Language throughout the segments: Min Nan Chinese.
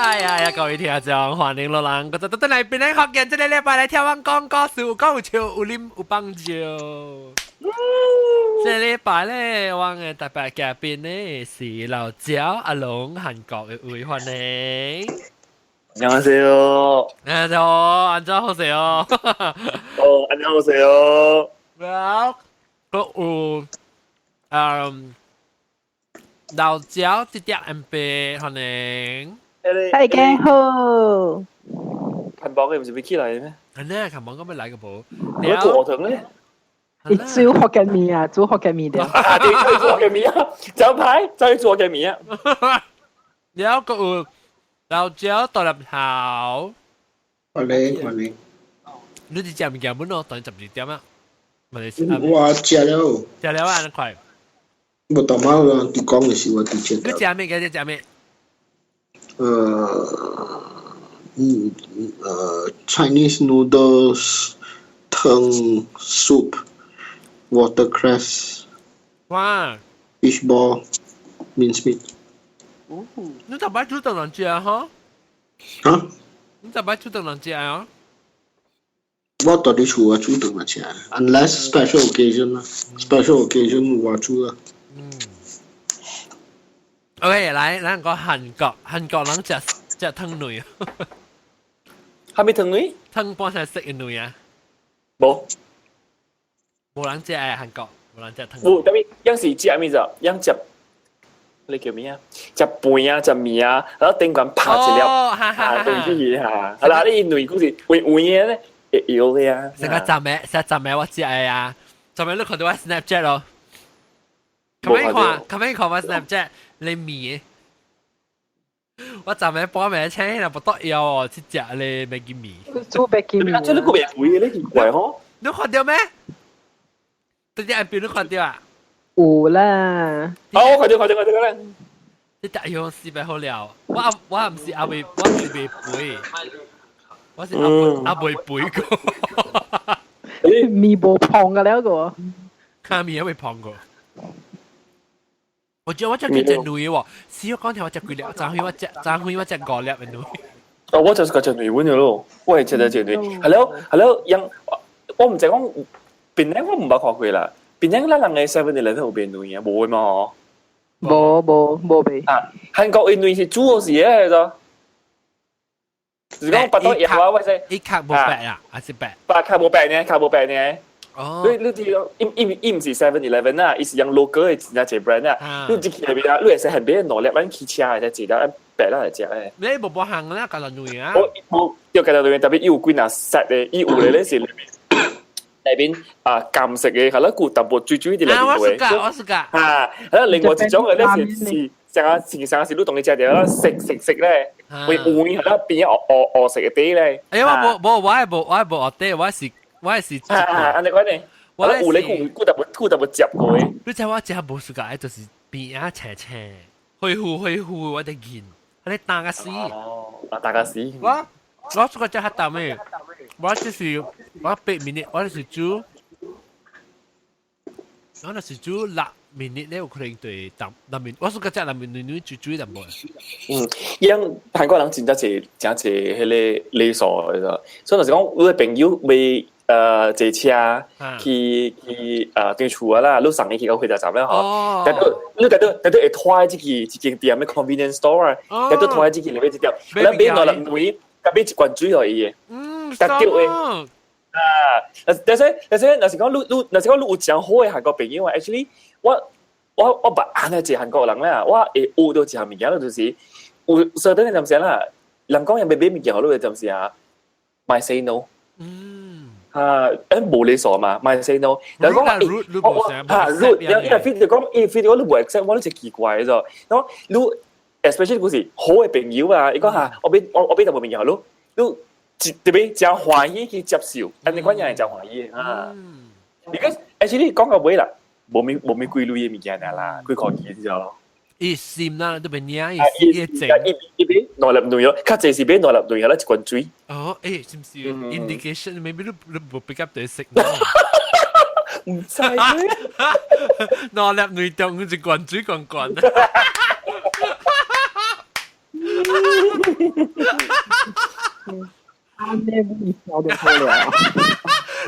哎呀呀，各位聽眾，歡迎落人，閣再轉來檳城福建，這个禮拜來聽阮講故事，有講有笑，有啉有放笑。這禮拜咧，我的特別嘉賓咧是老焦阿龍，韓國的位歡迎。 안녕하세요. 안녕하세요. 안녕하세요. 어, 안녕하세요. 了，閣有老焦這隻 M 伯歡迎。大家好。韓國嘅唔是欲起來咩？係呢，韓國咁欲來個無？我做學堂咧。伊煮福建麵啊，煮福建麵的。啊，對，煮福建麵啊，招牌就煮福建麵啊。了閣有老焦大粒頭。歡迎歡迎。你佇食物件無咯？當12點啊？我食了。食了啊！按呢快。無淡仔啦，佇講的時我佇食。你食咩？今日食咩？Chinese noodles 湯 soup watercress。哇！Fish ball minced meat。你逐擺煮頓人食吼？啊？你逐擺煮頓人食啊？我蹛佇厝我煮頓來食，unless special occasion 啦，special occasion 我煮啦。嗯。OK，來，咱講韓國，韓國人食食湯卵。啥物湯卵？湯半成色的卵啊？無。無人食的韓國，無人食湯。無，特別樣是食物咋？樣食，你叫咩啊？食飯啊，食麵啊，然後頂懸拍一粒，啊，對起嚇。啊啦，你卵講是圓圓的咧，會搖的啊。成個昨暝，成昨暝我食的啊，昨暝你看到我 Snapchat 咯？琴日看，琴日看我 Snapchat，你麵。我昨暝半暝請人不得了哦，去食咧麥記麵。煮麥記麵。這你個袂肥咧，奇怪吼。你看到咩？直接邊你看到啊？有啦。哦，我看到看到看到啦。你食用四百好了，我毋是阿未，我是袂肥，我是阿未肥過。麵無胖個了個。看麵還未胖過。我覺得我食幾隻卵喎，試我講聽我食幾粒，昨昏我食，昨昏我食五粒的卵。哦，我就是個食卵碗咯，我係食咗隻卵。係咯係咯，樣我毋知講檳城我毋捌看過啦。檳城咱人的 Seven Eleven 有賣卵啊？無的嘛？無無無賣。啊，韓國的卵是煮好時的咋？是講腹肚枵啊，我說伊殼無白啊，還是白？白殼無白呢，殼無白呢。哦。你你知伊伊伊毋是 Seven Eleven 啊，伊是用 local 的真正濟 brand 啊。你入去內面啊，你會使還買兩粒，咱騎車會使一粒，咱白咱來食的。你無無行啦，加卵啊？我無，對加卵，特別伊有幾若 set 的，伊有的咧是內面內面啊甘色的，係啦，有淡薄水水佇內面啊，我是噶，我是噶。啊，係啦，另外一種的咧是是上啊是上是你當伊食著啦，色色色咧，會有係啦變黑黑黑色的底咧。哎呀，我無無我係無我係無黑底，我是。啊啊，按呢款呢？我有咧，有淡薄有淡薄接過的。你知我食無 suka，就是邊仔青青，灰糊灰糊，我得見，你打個死。哦，啊打個死。我我 suka 食較淡的，我就是我8 minute，我就是煮，我就是煮6 minute 咧，有可能對淡內面，我 suka 食內面軟軟水水淡薄。嗯，因韓國人真正濟真濟彼个禮數的，所以就是講，你的朋友買坐車去去對厝啊啦，你送伊去到火車站了吼，但都你但都但都會拖這個一間店的 convenience store 啊，但都拖這個裡面一店，你買兩粒卵，佮買一罐水予伊的，但對的。啊，但是但是，若是講你你，若是講你有誠好的韓國朋友啊，actually，我捌按呢一個韓國人啦，我會學到一項物件，就是有相當的陣時啦，人講欲買物件予你的陣時啊，莫 say no。啊，無禮數嘛，莫 say no。但係講，我我嚇，你因為 feel 到講，伊 feel 到你無 accept，我都真奇怪咗。我你 especially 嗰時好的朋友啊，伊講嚇，我買我我買淡薄物件予你，你特別誠歡喜去接受，按呢款人會誠歡喜啊。Because actually 講到尾啦，無咩幾鐳的物件啦，幾箍錢啫。伊心啦，都袂領，伊伊整。伊伊買兩粒卵咯，較濟是買兩粒卵，啦一罐水。哦，欸，是毋是 indication？maybe 你你無 pick up 到食。毋知。兩粒卵中一罐水罐罐。按呢不笑就好了。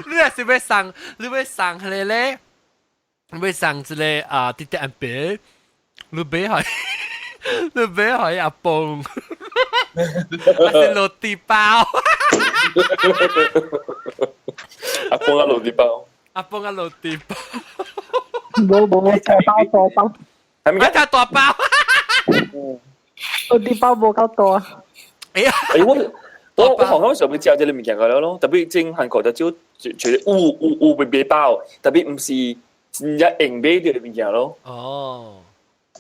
你係是欲送，你欲送彼个咧？欲送一个啊，弟弟阿伯，你買予，你買予阿公，還是落地包？阿公啊，落地包。阿公啊，落地包。無無，大包大包。係咪？一條大包。落地包無夠大。哎呀！哎我我我韓國上邊食這個物件個了咯，特別整韓國就少覺得有有有被買包，特別毋是真正用買著的物件咯。哦，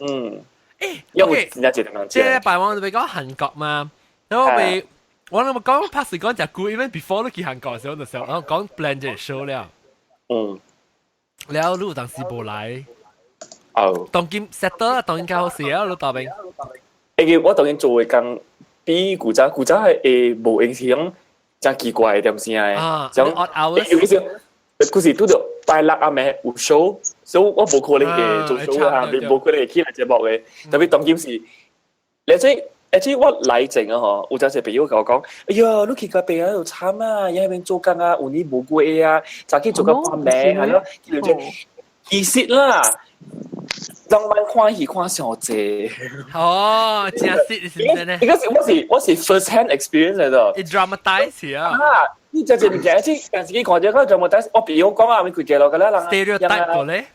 嗯，欸，因為真正一個人這禮拜我就講韓國嘛，然後我我諗講拍時講食久，因為 before 你去韓國的時候，就時候我講 plan 這個 show 了。了你有當時無來。哦。當今 settle 當今較好勢啊，你大兵。欸，我當今做的工比古早古早係會無影響，真奇怪的點聲的。啊，像 odd hours。尤其是古時拄著拜六暗暝有 show，所以我無可能會做 show 啊，無可能會起來節目的。特別當今是，而且而且我來前啊吼，有真濟朋友共我講，哎呀，你去共朋友慘啊，伊彼邊做工啊，有年無月啊，早起做到半暝，係咯，其實啦。人慢看戲看傷濟。哦，真實是真的。應該是我是我是 first hand experience 來的。伊 dramatize 啊。啊，你這這物件，這電視機看著個 dramatize，我朋友講啊，咪規個落個啦人。 stereotype 咧。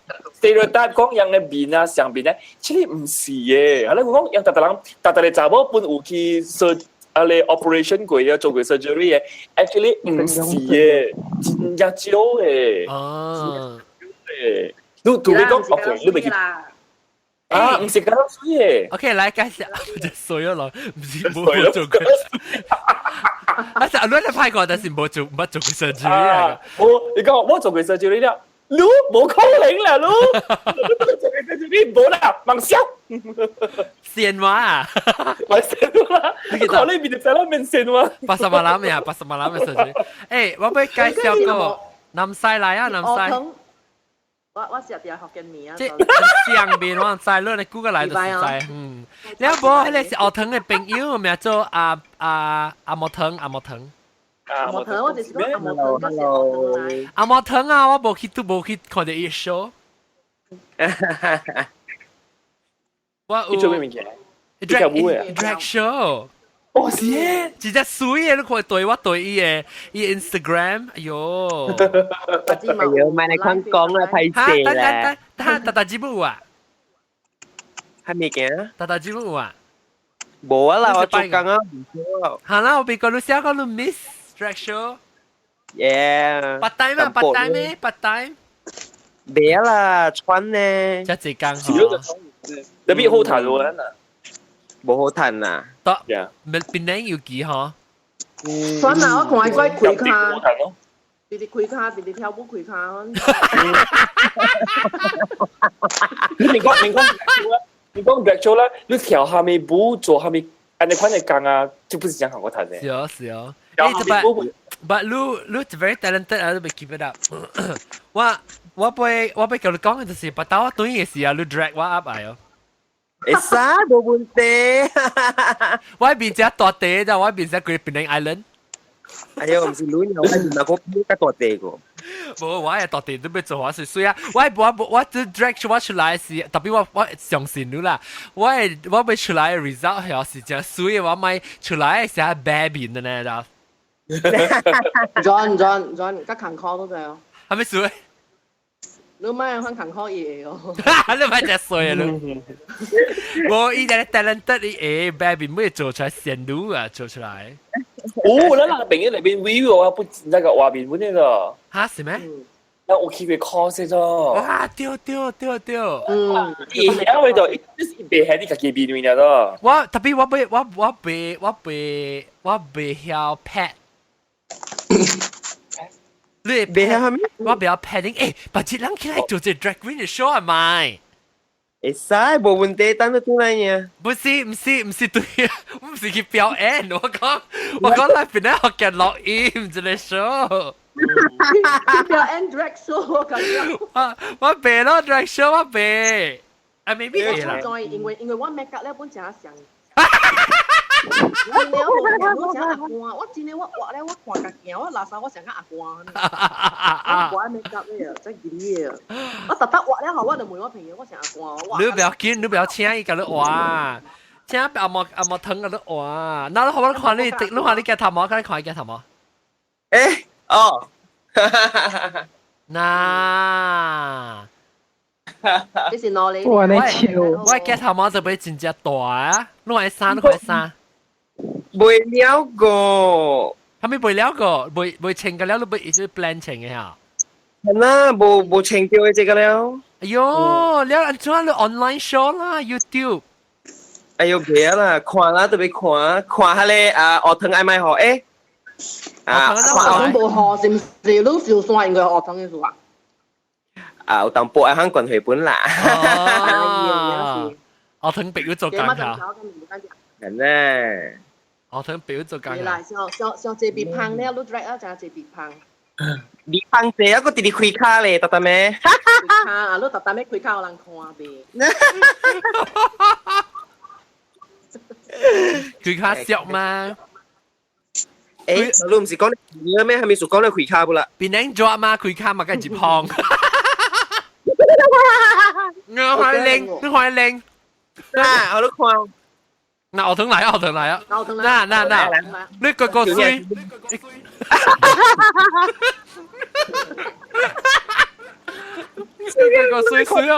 stereotype 講人的面啊，上面咧，其實毋是的。啊，你講人逐逐人，逐逐个查某本有去做啊咧 operation 過啊，做過 surgery 的，actually 毋是的，真正少的。哦。你除非講，OK，你袂去。啊，毋是咁水的。 OK，來介紹，就水咗落，毋是無做過。啊，是你拍過，但是無做，無做過 surgery 啊。我你講我做過 surgery 了，你無可能啦，你做過 surgery 無啦，妄想。線話啊，咪線話，你看你面就知啦，面線話。八十萬攬咩啊？八十萬攬嘅 surgery。欸，我欲介紹個南西來啊，南西。我我食著福建麵啊！這上面我知，你你估個來就是知。嗯，你無，彼个是學堂的朋友，名做阿阿阿莫騰，阿莫騰。阿莫騰，我就是講阿莫騰，就是學堂來。阿莫騰啊，我無去都無去看著伊 show。我有。伊做咩物件？伊跳舞的。 drag show。哦，是耶！真正媠的，你看對我對伊的伊 Instagram，哎喲，哎喲，莫來看講啦，歹勢啦。哈，大大姊母啊？係物件？大大姊母啊？無啊啦，我做工啊，好啦，我別個你寫個你 miss drag show。 Yeah。 part time 啊，part time 咩？part time。袂啦，穿呢。這一工吼。特別好睇喎，啊。無好趁啦，得，咪變靚要記嗬。算啦，我看伊怪開跤，直直開跤，直直跳舞開跤。你講你講你講 drag show 啦，你跳蝦米舞做蝦米，按呢款的工啊，就不是講韓國趁的。是哦是哦。欸，but but 你你 very talented 啊，你欲 keep it up。我我欲我欲共你講的就是，不到我轉的時啊，你 drag 我 up 來哦。會使無問題。我變隻大地咋，我變隻規檳城 island。哎喲，毋是你，我是哪個較大地個？無，我係大地都欲做我水水啊！我我我這 drag 我出來是，特別我我相信你啦。我係我欲出來的 result 係是真媠，我欲出來是 baby 的呢啦。 John John John，較艱苦都對哦。係咪媠？你莫看艱苦伊會哦。你莫食衰啊你！無伊個 talented 伊會 baby 欲做出來仙女啊，做出來。哦，咱人朋友內面微我不那個畫面本那個。哈是咩？那有去過 course 咗。哇！對對對對。嗯。伊因為就伊袂係你家己面面了。我特別我袂我我袂我袂我袂曉 pad。你袂曉啥物？我袂曉 padding。欸，別一人起來做這 drag queen 的 show 係咪？會使無問題，等你轉來爾。不是，毋是，毋是對，毋是去表演。我講，我講來邊咧學嘅錄音這個 show。去表演 drag show 我感覺。我我袂咯 drag show 我袂。啊，maybe 會啦。因為因為我 make up 咧本誠像。真的，我像阿官，我真的我畫咧，我看家己，我垃圾我像個阿官。我愛 make up 咧，真緊要。我特特畫咧，我就問我朋友，我像阿官。你不要緊，你不要請伊共你畫，請阿毛阿毛藤共你畫。那你好，我看你，你看你鏡頭毛，看你看鏡頭毛。欸，哦。嗱。這是哪裡？我咧笑。我鏡頭毛就比真正大啊！你愛啥？你愛啥？未了過。係咪未了過？未未穿個了，你未一直 plan 穿嘅嚇？係啦，無無穿到這個了。哎喲，了按怎你 online show 啦，YouTube。哎喲，別啦，看啦，特別看，看下咧啊，學堂愛買學誒。啊，學堂無學是毋是？你小山應該學堂嘅事啊？啊，有淡薄愛肯滾回本啦。哦，學堂別要做工嚇。係呢。學堂別要做工。啦，像像像這邊胖咧，你 drag 啊，就這邊胖。你胖這一個直直開卡咧，得得咩？卡啊，你特特咩開卡有人看袂？開卡笑嗎？誒，你唔是講你咩？係咪屬講你開卡不啦？變靚咗嘛？開卡嘛，梗係胖。我看靚，你看靚。嗱，我都看。嗱，我同嚟啊，我同嚟啊。嗱嗱嗱，你個個衰。你個個衰衰啊！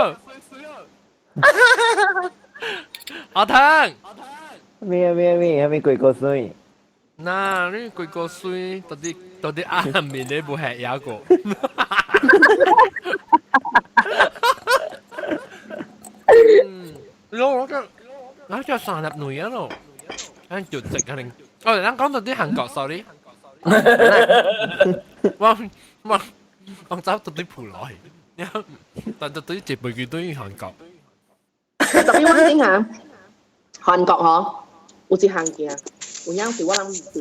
阿騰。咩咩咩？係咪鬼個衰？嗱，你鬼個衰，到底到底暗面你無係也個？嗯，我個我叫三粒女啊咯，咱就直可能，哦，咱講到啲韓國，sorry，我我我走到啲普來，但到啲接背佢對韓國。特別我點下，韓國嗬，有一項件，有影是我諗是，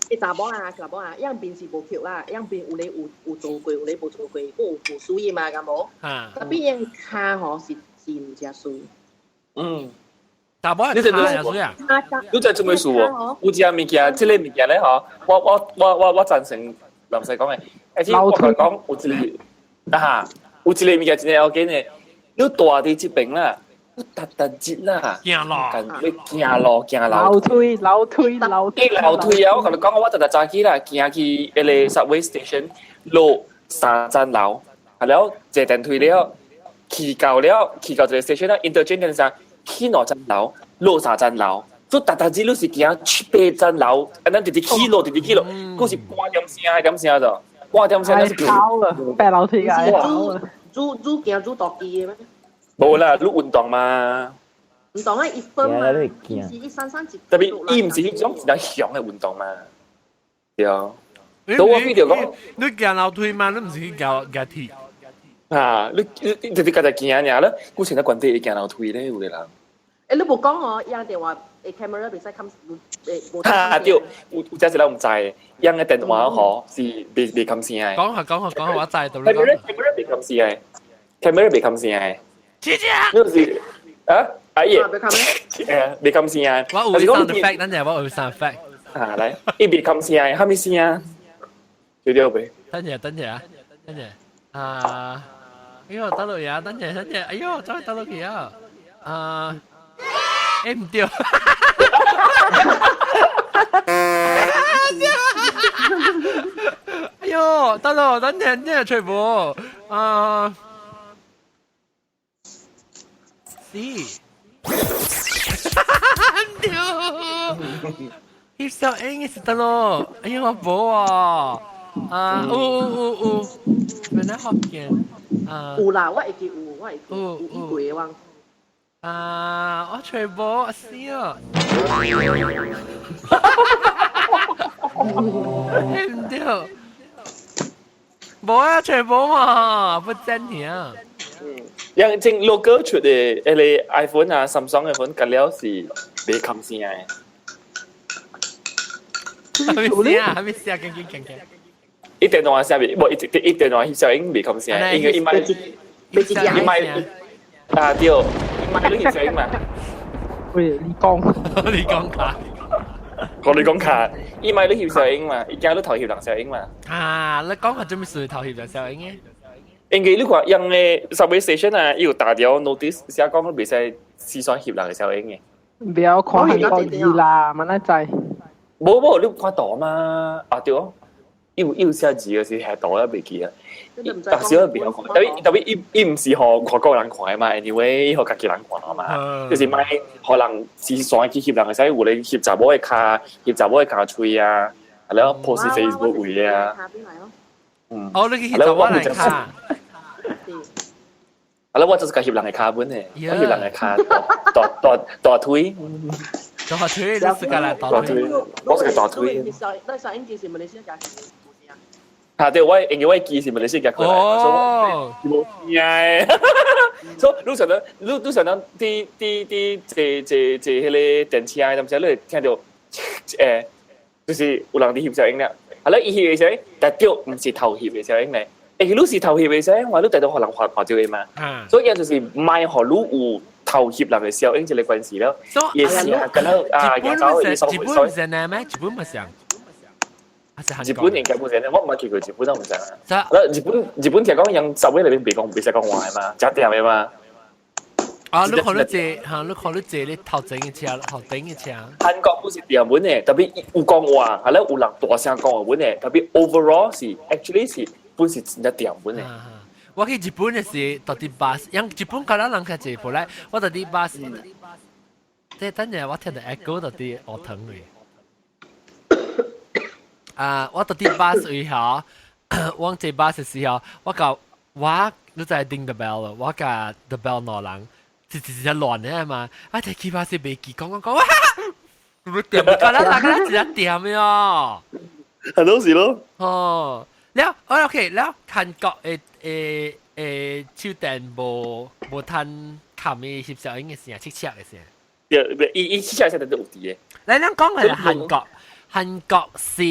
一查某啊，查某啊，一邊是無橋啦，一邊有咧有有做過，有咧無做過，有有水嘛，敢無？特別伊跤吼是真正水。嗯。查某你這水啊？你這做咩事喎？有一項物件，這個物件咧嗬，我我我我我贊成林世講嘅，而且我同你講有一個啊，有一個物件真係要緊嘅，你大佇這邊啦。你逐逐日啦，行路，你行路行樓梯樓梯樓梯。樓梯啊！我同你講，我逐逐早起啦，行去迄個 subway station 落三層樓，啊了坐電梯了，去到了去到一個 station 啦，interchange 啥，起兩層樓，落三層樓，所以逐逐日你是行七八層樓，啊，咱直直起落，直直起落，閣是半點聲，點聲就，半點聲，是跑了，爬樓梯啊！煮煮行煮大機的咩？無啦，你運動嘛？運動啊，一分嘛，是一三三一。特別伊毋是彼種比較強的運動嘛，對啊。都我記得講，你行樓梯嘛，你毋是去行行鐵？啊，你你直直家己行爾啦，古前在關底會行樓梯咧，有個人。欸，你無講哦，伊電話的 camera 袂使看，無。哈對，有有這一個毋知的，伊個電話吼是袂袂冚聲的。講下講下講下，我知道。 camera camera 袂冚聲的，camera 袂冚聲的。姐姐，你是啊？阿爺，袂冚聲啊！我有 sound effect，等陣我有 sound effect。啊，來，伊袂冚聲，啥物聲啊？對對袂？等陣，等陣啊，等陣啊！哎喲，打落去啊！等陣，等陣，哎喲，怎會打落去啊？啊！欸毋對，哎喲，得咯，等陣，等陣吹無啊！是，對，翕相影是得咯，哎呀我無啊，啊有有有有，原來福建啊，有啦，我會記有，我會記有有過的我。啊，我揣無死啊！唔對，無啊，揣無嘛，不真爾。樣正 logo 出的迄個 iPhone 啊、Samsung 的款，隔了是袂冚聲的。還沒聲啊，還沒聲，緊緊緊緊。伊電話聲袂，無伊伊電話翕相影袂冚聲，因為伊買，伊買啊對，伊買你翕相影嘛。喂，你講，你講卡，我你講卡，伊咪你翕相影嘛，伊驚你頭翕人相影嘛。啊，你講下做咩事頭翕人相影嘅？因為你看用嘅 subway station 啊，伊有打條 notice 寫講你袂使四雙翕人嘅相影嘅。不要看韓國字啦，慢慢知。無無，你看圖嘛？啊對哦，伊有寫字嘅是下圖啊，袂記啊。但是我袂曉看，特別特別伊伊毋是予外國人看的嘛，anyway，伊予家己人看嘛，就是莫予人是線去翕人會使有咧翕查某的跤，翕查某的跤喙啊，然後 post Facebook 位啊。嗯。哦，你去翕查某的跤。啊！我就是個翕人的跤本的，我翕人的跤大大大腿。大腿，你是個來大腿。我是個大腿。你上英記是馬來西亞。啊對，我因為我記是馬來西亞過來，所以無驚的。所以你想到，你想到，佇佇佇坐坐坐彼個電車的，陣時你會聽到，就是有人佇翕相影了。啊，你伊翕的時，但對，毋是頭翕的相影咧。欸，你是頭翕的時，我你帶到予人看看著的嘛。所以就是莫予你有頭翕人的相影這個關係了。也是啊，敢若啊，日本唔是呢咩？日本唔是。日本應該不是，我毋捌去過日本，我毋知啊。日本日本聽講用十位內面袂講袂使講話的嘛，誠掂的嘛。啊，你看你坐，嚇，你看你坐咧頭前的車，頭頂的車。韓國不是掂本的，特別有講話，係咧有人大聲講話本的，特別 overall 是 actually 是本是真正掂本的。我去日本的時，搭佇巴士，因日本敢若人較濟，本來我搭佇巴士，即等陣我聽到 echo 搭佇學堂裏。啊！我到佇巴士位吼，我坐巴士時候，我甲我你知 ding the bell 咯，我共 the bell 兩人，一一一亂的嘛，啊！提起巴士袂記講講講，哇！掂，敢若人敢若一隻掂喲，係都是咯。哦，了，OK，了，韓國的的的手電無無趁冚伊翕相影的聲，切切的聲。對，伊伊切切聲都有佇的。來，咱講的韓國。韓國是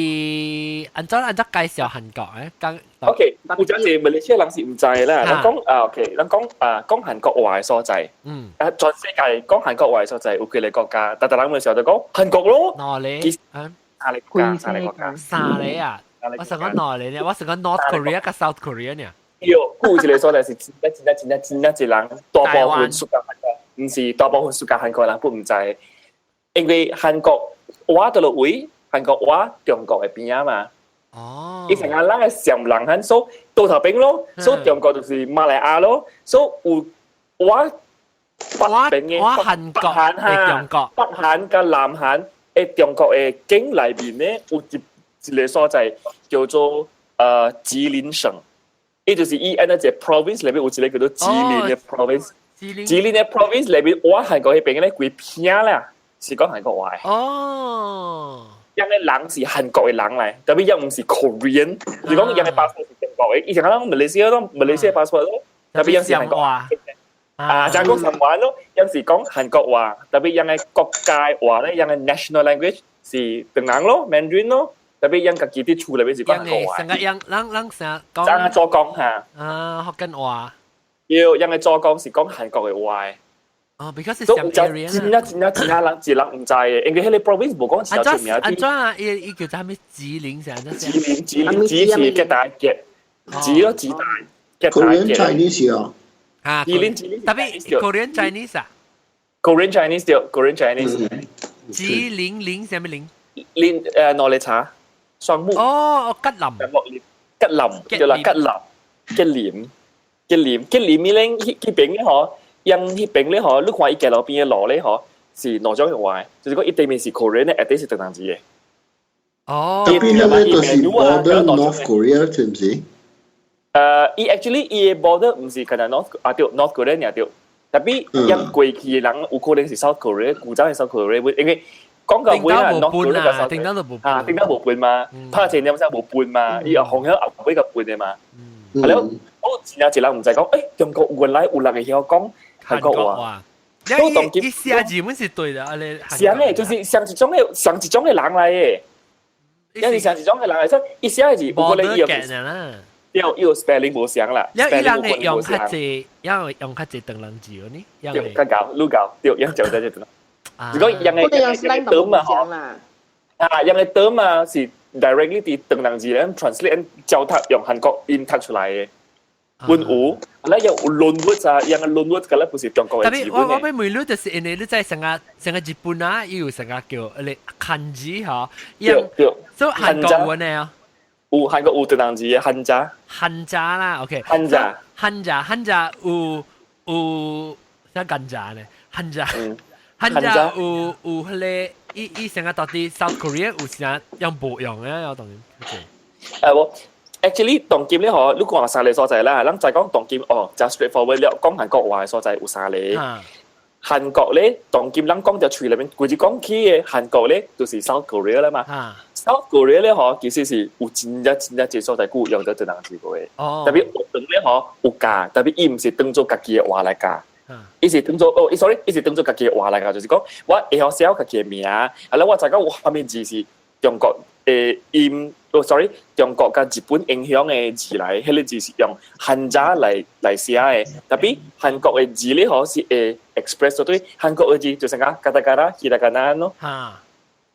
按怎按怎介紹韓國誒？講 OK，有真濟馬來西亞人是毋知啦。人講啊 OK，人講啊講韓國話的所在，啊全世界講韓國話的所在有幾个國家？逐逐人會想到講韓國咯。哪裡？三個國家，三個國家。三個啊！我想講哪裡呢？我想講 North Korea 佮 South Korea 呢。對，有一個所在是真正真正真正真濟人，大部分屬韓國，毋是大部分屬韓國人不毋知，因為韓國話佗落位。韓國話中國的邊仔嘛，哦，伊成個咱的上人漢所倒頭邊咯，所以中國就是馬來亞咯，所以有我北邊的韓國的中國，北韓佮南韓的中國的境內面呢，有一一个所在叫做吉林省，伊就是伊按那一个 province 內面有一个叫做吉林的 province，吉林的 province 內面我韓國彼邊咧規片啦，是講韓國話的。哦。𪜶的人是韓國的人來，特別𪜶毋是 Korean，就是講𪜶的 passport 是中國的，以前咱馬來西亞攏馬來西亞 passport 咯，特別𪜶是韓國啊，就講什話咯，𪜶是講韓國話，特別𪜶的國家話咧，𪜶的 national language 是唐人咯，Mandarin 咯，特別𪜶家己佇厝內面是講韓國話。成個𪜶咱咱成講。咱做講嚇。啊，福建話。對，𪜶的祖公是講韓國的話。哦，because 是 same area 真正真正真正人一人毋知的，因為彼个 province 無講真出名。按怎啊？伊伊叫做啥物吉林啥？吉林吉林吉是吉大吉，吉咯吉大吉大 Korean Chinese 哦。啊，吉林吉林，特別 Korean Chinese 啊。 Korean Chinese 對，Korean Chinese。吉林林啥物林？林哪裡茶？雙木。哦，吉林。吉林叫啦吉林，吉林，吉林，吉林咪咧，彼邊咧嗬。𪜶彼邊咧嗬，你看伊街路邊的路咧嗬，是兩種話，就是講伊對面是 Korean 的，下底是唐人字的。哦，特別那個就是 border North Korea 是毋是？伊 actually 伊的 border 毋是可能 North 啊對，North Korea 爾對，特別𪜶過去的人有可能是 South Korea，古早是 South Korea，因為講到尾啦，North Korea 佮 South 頂到都無啊，頂到無分嘛，拍戰點聲無分嘛，伊又紅曉後尾個分的嘛。係咯，我真正一人毋知講，中國原來有人會曉講韓國話，都當伊寫字本是對的，啊你寫咩？就是上一種的上一種的人來的，也是上一種的人來，所以伊寫的字有可能伊有對，伊有 spelling 無相啦。了，伊人會用較濟，用用較濟唐人字呢？對，較𠢕，愈𠢕，對，用講在這。如果用嘅用嘅 term 啊，嗬，啊用嘅 term 啊是 directly 佇唐人字咧 translate 教讀用韓國音讀出來嘅。本有，咧有 loan words 啊，用嘅 loan words 嘅咧不是中國嘅字。特別我欲問你，就是因為你在成個成個日本啊，伊有成個叫你漢字嗬，對對，所以韓國有呢？有韓國有唐人字嘅漢字。漢字啦，OK。漢字。漢字漢字有有啥漢字呢？漢字漢字有有彼个伊伊成個到底 South Korea 有啥樣無用嘅？我當然。誒我。Actually，當今咧嗬，你講三个所在啦，咱再講當今哦，就 straightforward 了，講韓國話嘅所在有三個。韓國咧，當今咱講就喙裏面，規日講起嘅韓國咧，就是 South Korea 啦嘛。South Korea 咧嗬，其實是有真正真正濟所在古用咗唐人字過嘅。特別學堂咧嗬有教，特別伊毋是當做家己嘅話來教。伊是當做哦，sorry，伊是當做家己嘅話來教，就是講我會曉寫家己嘅名，啊，咧我知講我啥物字是中國誒音。哦，sorry，中國佮日本影響嘅字來，彼个字是用漢字來來寫嘅。特別韓國嘅字咧，嗬是會 express 對韓國嘅字就成個カタカナ、ひらがな咯。啊，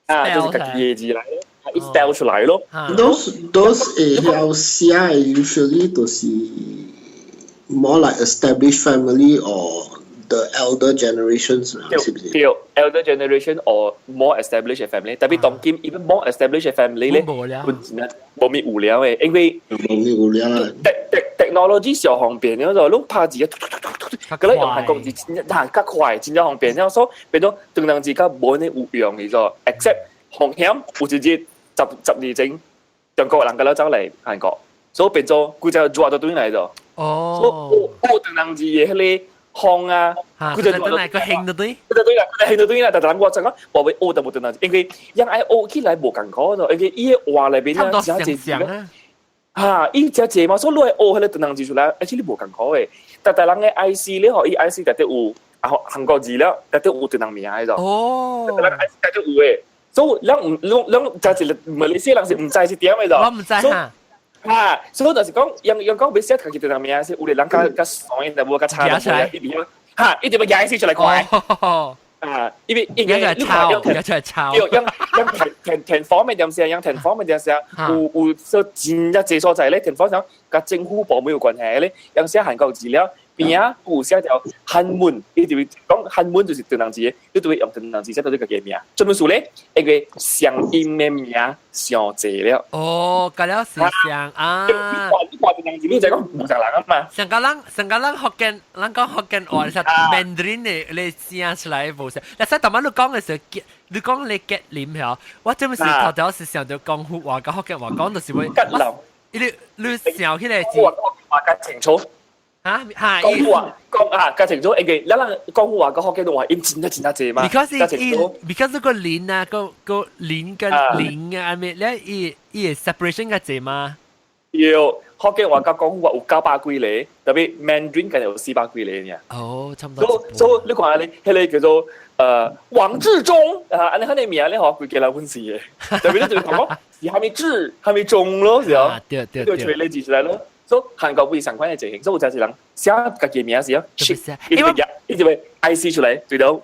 啊，就是家己嘅字來咯，伊 spell 出來咯。 Those 會曉寫嘅 usually 都是 more like established family or the elder generations 是不是？對，elder generation or more established family。特別當今 even more established family 咧，本身無咪有了嘅，因為無咪有了啦。 technology 上方便了就，攏拍字，佮咧用韓國字真正較快，真正方便。了所以變做唐人字較無呢有用去咗，except 風險有一日十十年前中國人佮咧走來韓國，所以變做規隻熱都轉來咗。哦。所以學唐人字嘅彼個。風啊，佢就轉來個興就對，佢就對啦，佢就興就對啦。但係我就講，我會學就無唐人字，因為人愛學起來無仝苦咗，因為伊个話裏邊咧真濟字啊，伊真濟嘛，所以你愛學彼个唐人字出來，而且你無仝苦嘅。但係人嘅 I C 咧，嗬，伊 I C 內底有啊韓國字了，內底有唐人名嘅咗。哦，人 I C 內底有嘅，所以咱毋咱咱真係馬來西亞人是毋知是點嘅咗。我毋知哈。啊，所以就是講，用用講欲寫家己唐人名是有個人較較爽，但無較差，一定要哈，一定要解釋出來看。啊，因為因為你看用出來抄，用用填填填方嘅點寫，用填方嘅點寫，有有說真正濟所在咧，填方上佮政府部門有關係咧，用寫韓國字了，邊仔有寫條韓文，伊就會講韓文就是唐人字，你就會用唐人字寫到你家己名。做乜事咧？因為相音嘅名上濟了。哦，佮了是相啊。你看你看唐人字，你就講無仝人啊嘛。上個人上個人福建，咱講福建話是 Mandarin 的，你寫出來無相。但是頭仔你講嘅時候，你講你吉林嗬，我這麼是頭條是想著廣府話佮福建話講，就是會。吉林。你你想起來是。話話較清楚。嚇嚇，廣府話講啊，較清楚，因為咱人廣府話佮福建話音真正真正濟嘛。 Because 伊 because 個林啊，個個林跟林啊，咪咧伊伊 separation 較濟嘛。要福建話佮廣府話有900幾个，特別 Mandarin 敢有400幾个爾。哦，差唔多。所以你看咧，彼个叫做王志忠啊，按呢彼个名咧，嗬，規家人阮是的。特別你就講講是蝦米志，蝦米忠咯，是哦。對對對。就揣咧字出來咯。所以韓國不是相款的情形，所以有真濟人寫家己名時啊，伊就伊就會 I C 出來，對到。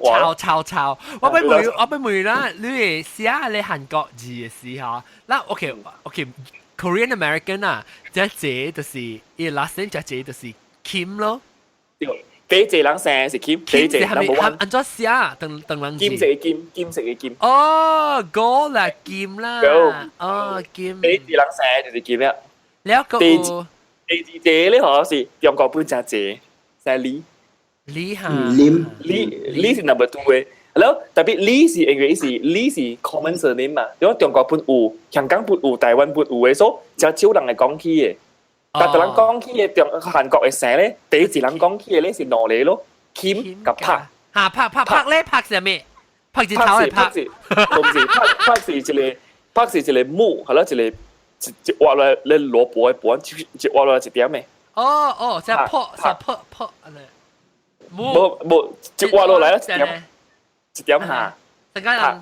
抄抄抄！我欲問，我欲問啦，你會寫咧韓國字嘅時候，那 OK OK。Korean American 啊，這這就是伊 last name，這這就是 Kim 咯。對，第一個人姓是 Kim，第一個 number one。按怎寫？唐唐人字。金色嘅金，金色嘅金。哦，哥啦，金啦。哦，金。第一個人姓就是金啦。了個。第二第二個咧，嗬是中國本真濟，姓李。李哈。李李李是 number two 嘅。然後特別李是因為是李是 common surname 嘛，因為中國本有，香港本有，台灣本有嘅，所以真少人會講起嘅。但係人講起嘅中韓國嘅姓咧，第一個人講起嘅咧是兩個咯，Kim 佮朴。嚇朴朴朴咧，朴是咩？朴字頭係朴。是，唔是朴朴是一個朴是一個木，係咯一個一一挖落來咧蘿蔔嘅卜，一挖落來一點嘅。哦哦，即係朴是朴朴，無無一挖落來一點。一點下，陣間人，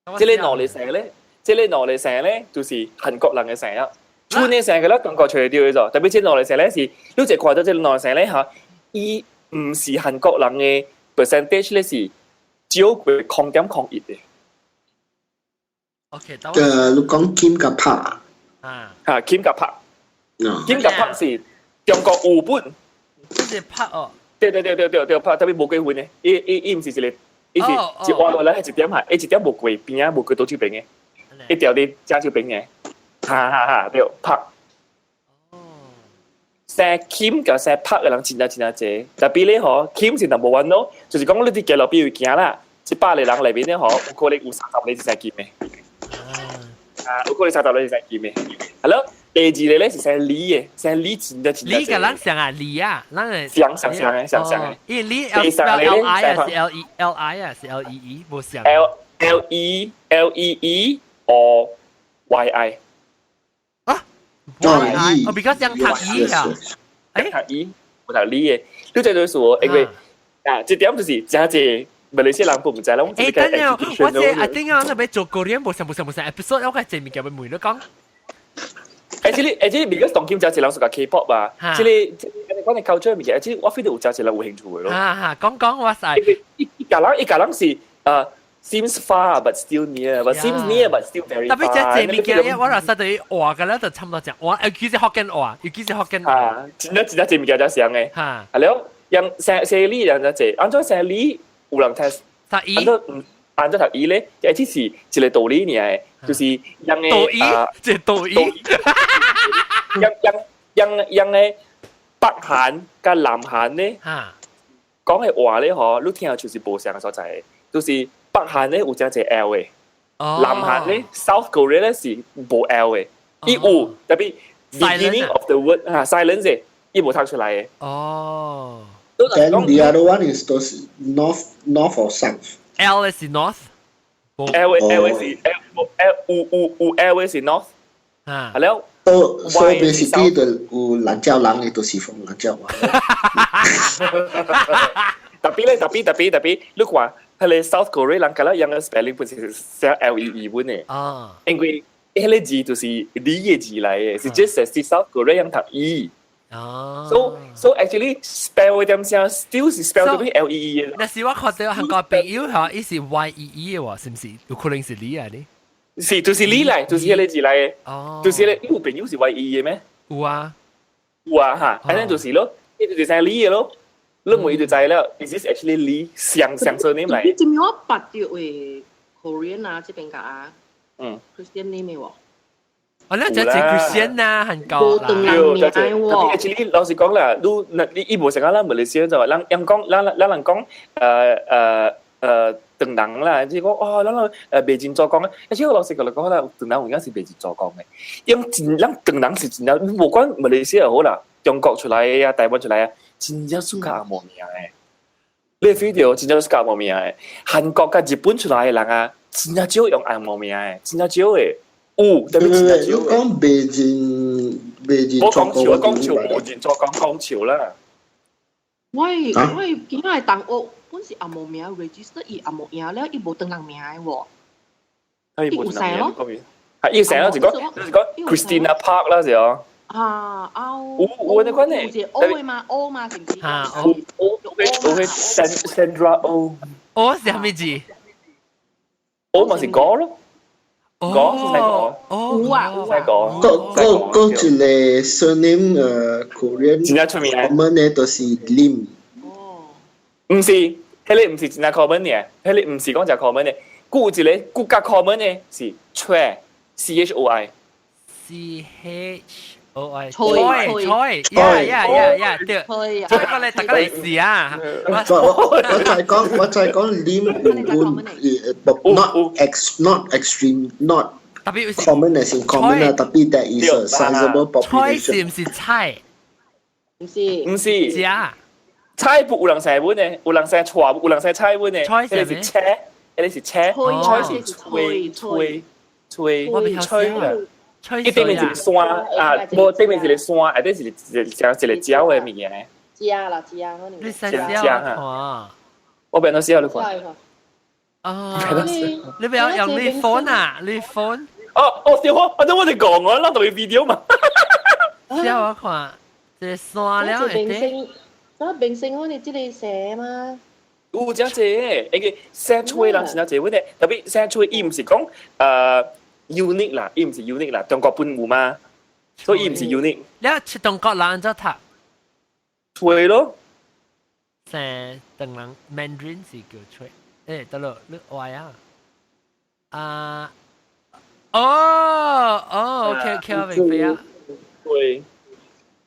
這個兩个姓咧，這個兩个姓咧，就是韓國人嘅姓啊。村嘅姓嘅咧，中國揣著嘅咗。特別這兩个姓咧是，你一看到這兩个姓咧嚇，伊毋是韓國人嘅 percentage 咧是少過0.01嘅。 OK，你講金佮朴啊，嚇金佮朴，金佮朴是中國有本，這是朴哦。對對對對對對，朴特別無過分嘅，伊伊伊毋是一個，伊是一挖落來係一點係，伊一點無過邊啊，無過倒手邊嘅，一條佇正手邊嘅，哈哈哈，對，朴。姓金佮姓朴嘅人真正真正濟，特別咧嗬，金是 number one 咯，就是講你佇街路邊有行啦，100個人內面咧嗬，有可能有30個是姓金嘅。啊，有可能30個是姓金嘅。係咯，第二個咧是姓李嘅，姓李真正真正。李佮咱像啊，李啊，咱係像像像嘅，像像嘅。伊李 L L I 啊，是 L E L I 啊，是 L E E，無像。 L L E L E E or Y I。啊？Y I，哦，比較像讀伊啊。誒，讀伊，無讀李嘅。你這就是說，因為啊，這點就是真濟馬來西亞人不毋知啦。誒，等陣，我這阿頂啊，那邊做 Korean 無像無像無像 episode，我個這物件欲問你講。 Actually, because 當今真濟人屬 K-pop 吧，這個這個講的 culture 物件，其實我 feel 到有真濟人有興趣的咯。哈哈，講講我使。一一家人一家人是seems far but still near, but seems near but still very 特別 far。這這物件，我若實對話嘅咧，就差唔多講話，尤其是福建話，尤其是福建話。啊，真正真正這物件真像嘅。哈，係了，用姓姓李人就濟，按怎姓李有人聽，讀伊，按怎唔按怎讀伊咧？這只是一個道理爾，就是用的道義，這道義，用用用用的北韓佮南韓咧，講的話咧，嗬，你聽就是無相仝所在，就是北韓咧有真濟 L 的，南韓咧 South Korea 咧是無 L 的，伊有特別 beginning of the word 啊 silence 的，伊無讀出來的。哦。 Then the other one is those north or south? L 是 north。 L L 是 L L 有有有 L 是 north。啊。係了。 So basically 就有蘭州人的，就是從蘭州話。特別咧，特別特別特別，你看，彼個 South Korea 人佮咱樣个 spelling 本是寫 L E E 本的。啊。因為彼個字就是李的字來的，是 just 是 South Korea 樣讀 E。哦。 So actually spell 點聲 still 是 spell 到 L E E 的。那是我看到韓國朋友嚇，伊是 Y E E 的喎，是毋是？有可能是李來的。是，就是李來，就是彼個字來的。哦。就是彼個，你有朋友是 Y E E 的咩？有啊。有啊，哈，按呢就是咯，伊就是姓李的咯。你問伊就知了，is this actually 李相相 surname 來？你知唔知我捌著的 Korean 啊，這邊個啊？Christian name 的喎。哦，你就係 Christian 啊，韓國啦。對，就係。特別 actually 老實講啦，你你伊無成個咱馬來西亞就話，咱人講，咱咱人講，唐人啦，即係講哦，咱人袂真做工，而且我老實講嚟講啦，唐人有影是袂真做工的，因為真咱唐人是真正，無管馬來西亞好啦，中國出來的啊，台灣出來啊，真正喜歡紅毛名的。你 feel 著真正喜歡紅毛名的，韓國佮日本出來的人啊，真正少用紅毛名的，真正少的。有，特別真正少。你講袂真袂真我講笑，講笑，無真做工講笑啦。我我囝仔的同學本是紅毛名，register 伊紅毛名了，伊無唐人名的喎。伊無唐人名，係伊成咯，就講就是講 Christina Park 啦，是哦。啊，啊，有有那款的，有一個 O 的嘛，O 嘛，是毋是？哈，O O O Sandra O。 O 是啥物字？O 嘛是歌咯。歌是啥歌？有啊有啊。閣閣閣一個 surname Korean 真正出名我們的就是 Lim。毋是，彼個毋是真正 common 的，彼個毋是講真 common 的。閣有一個閣較 common 的是 Choi，C H O I。 C H O I。崔崔，yeah，對。崔過來，大家來試啊！我再講，我再講 Lim 有 not ex not extreme not common as in common 啊，特別 there is a sizable population。菜是毋是菜？毋是。毋是。食。菜不有人姓阮的，有人姓蔡，有人姓蔡阮的。菜是車，彼個是車，菜是吹吹吹吹啦。伊頂面一個山啊，無頂面一個山，下底是一個像一個鳥的物件。食啦食可能。你先試看。我變做試你看。哦，你不要用你 phone 啊，你 phone。哦哦，對我，反正我就講我，咱就 video 嘛。試我看，這個山了會明星，那明星可能這個寫嘛。有真濟，因為姓崔人真濟，問題特別姓崔，伊毋是講unique 啦，伊毋是 unique 啦，中國本有嘛，所以伊毋是 unique。你去中國人怎讀？崔咯。姓唐人 Mandarin 是叫崔，得咯，你話啊？啊，哦哦，OK OK，我明白啊。對，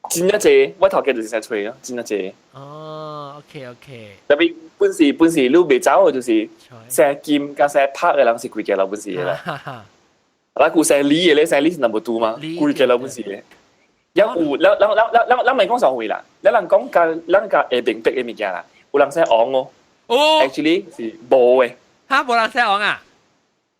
真一濟，我頭家就是姓崔咯，真一濟。哦，OK OK。特別本是你未走的，就是姓金佮姓柏的人是規家老本是的啦。啊，有姓李的咧，姓李是 number two 嘛，規家老本是的。有有，咱咱咱咱咱咱毋講上會啦，咱人講佮咱佮會明白的物件啦，有人姓王哦。哦，actually 是無的。哈，無人姓王啊？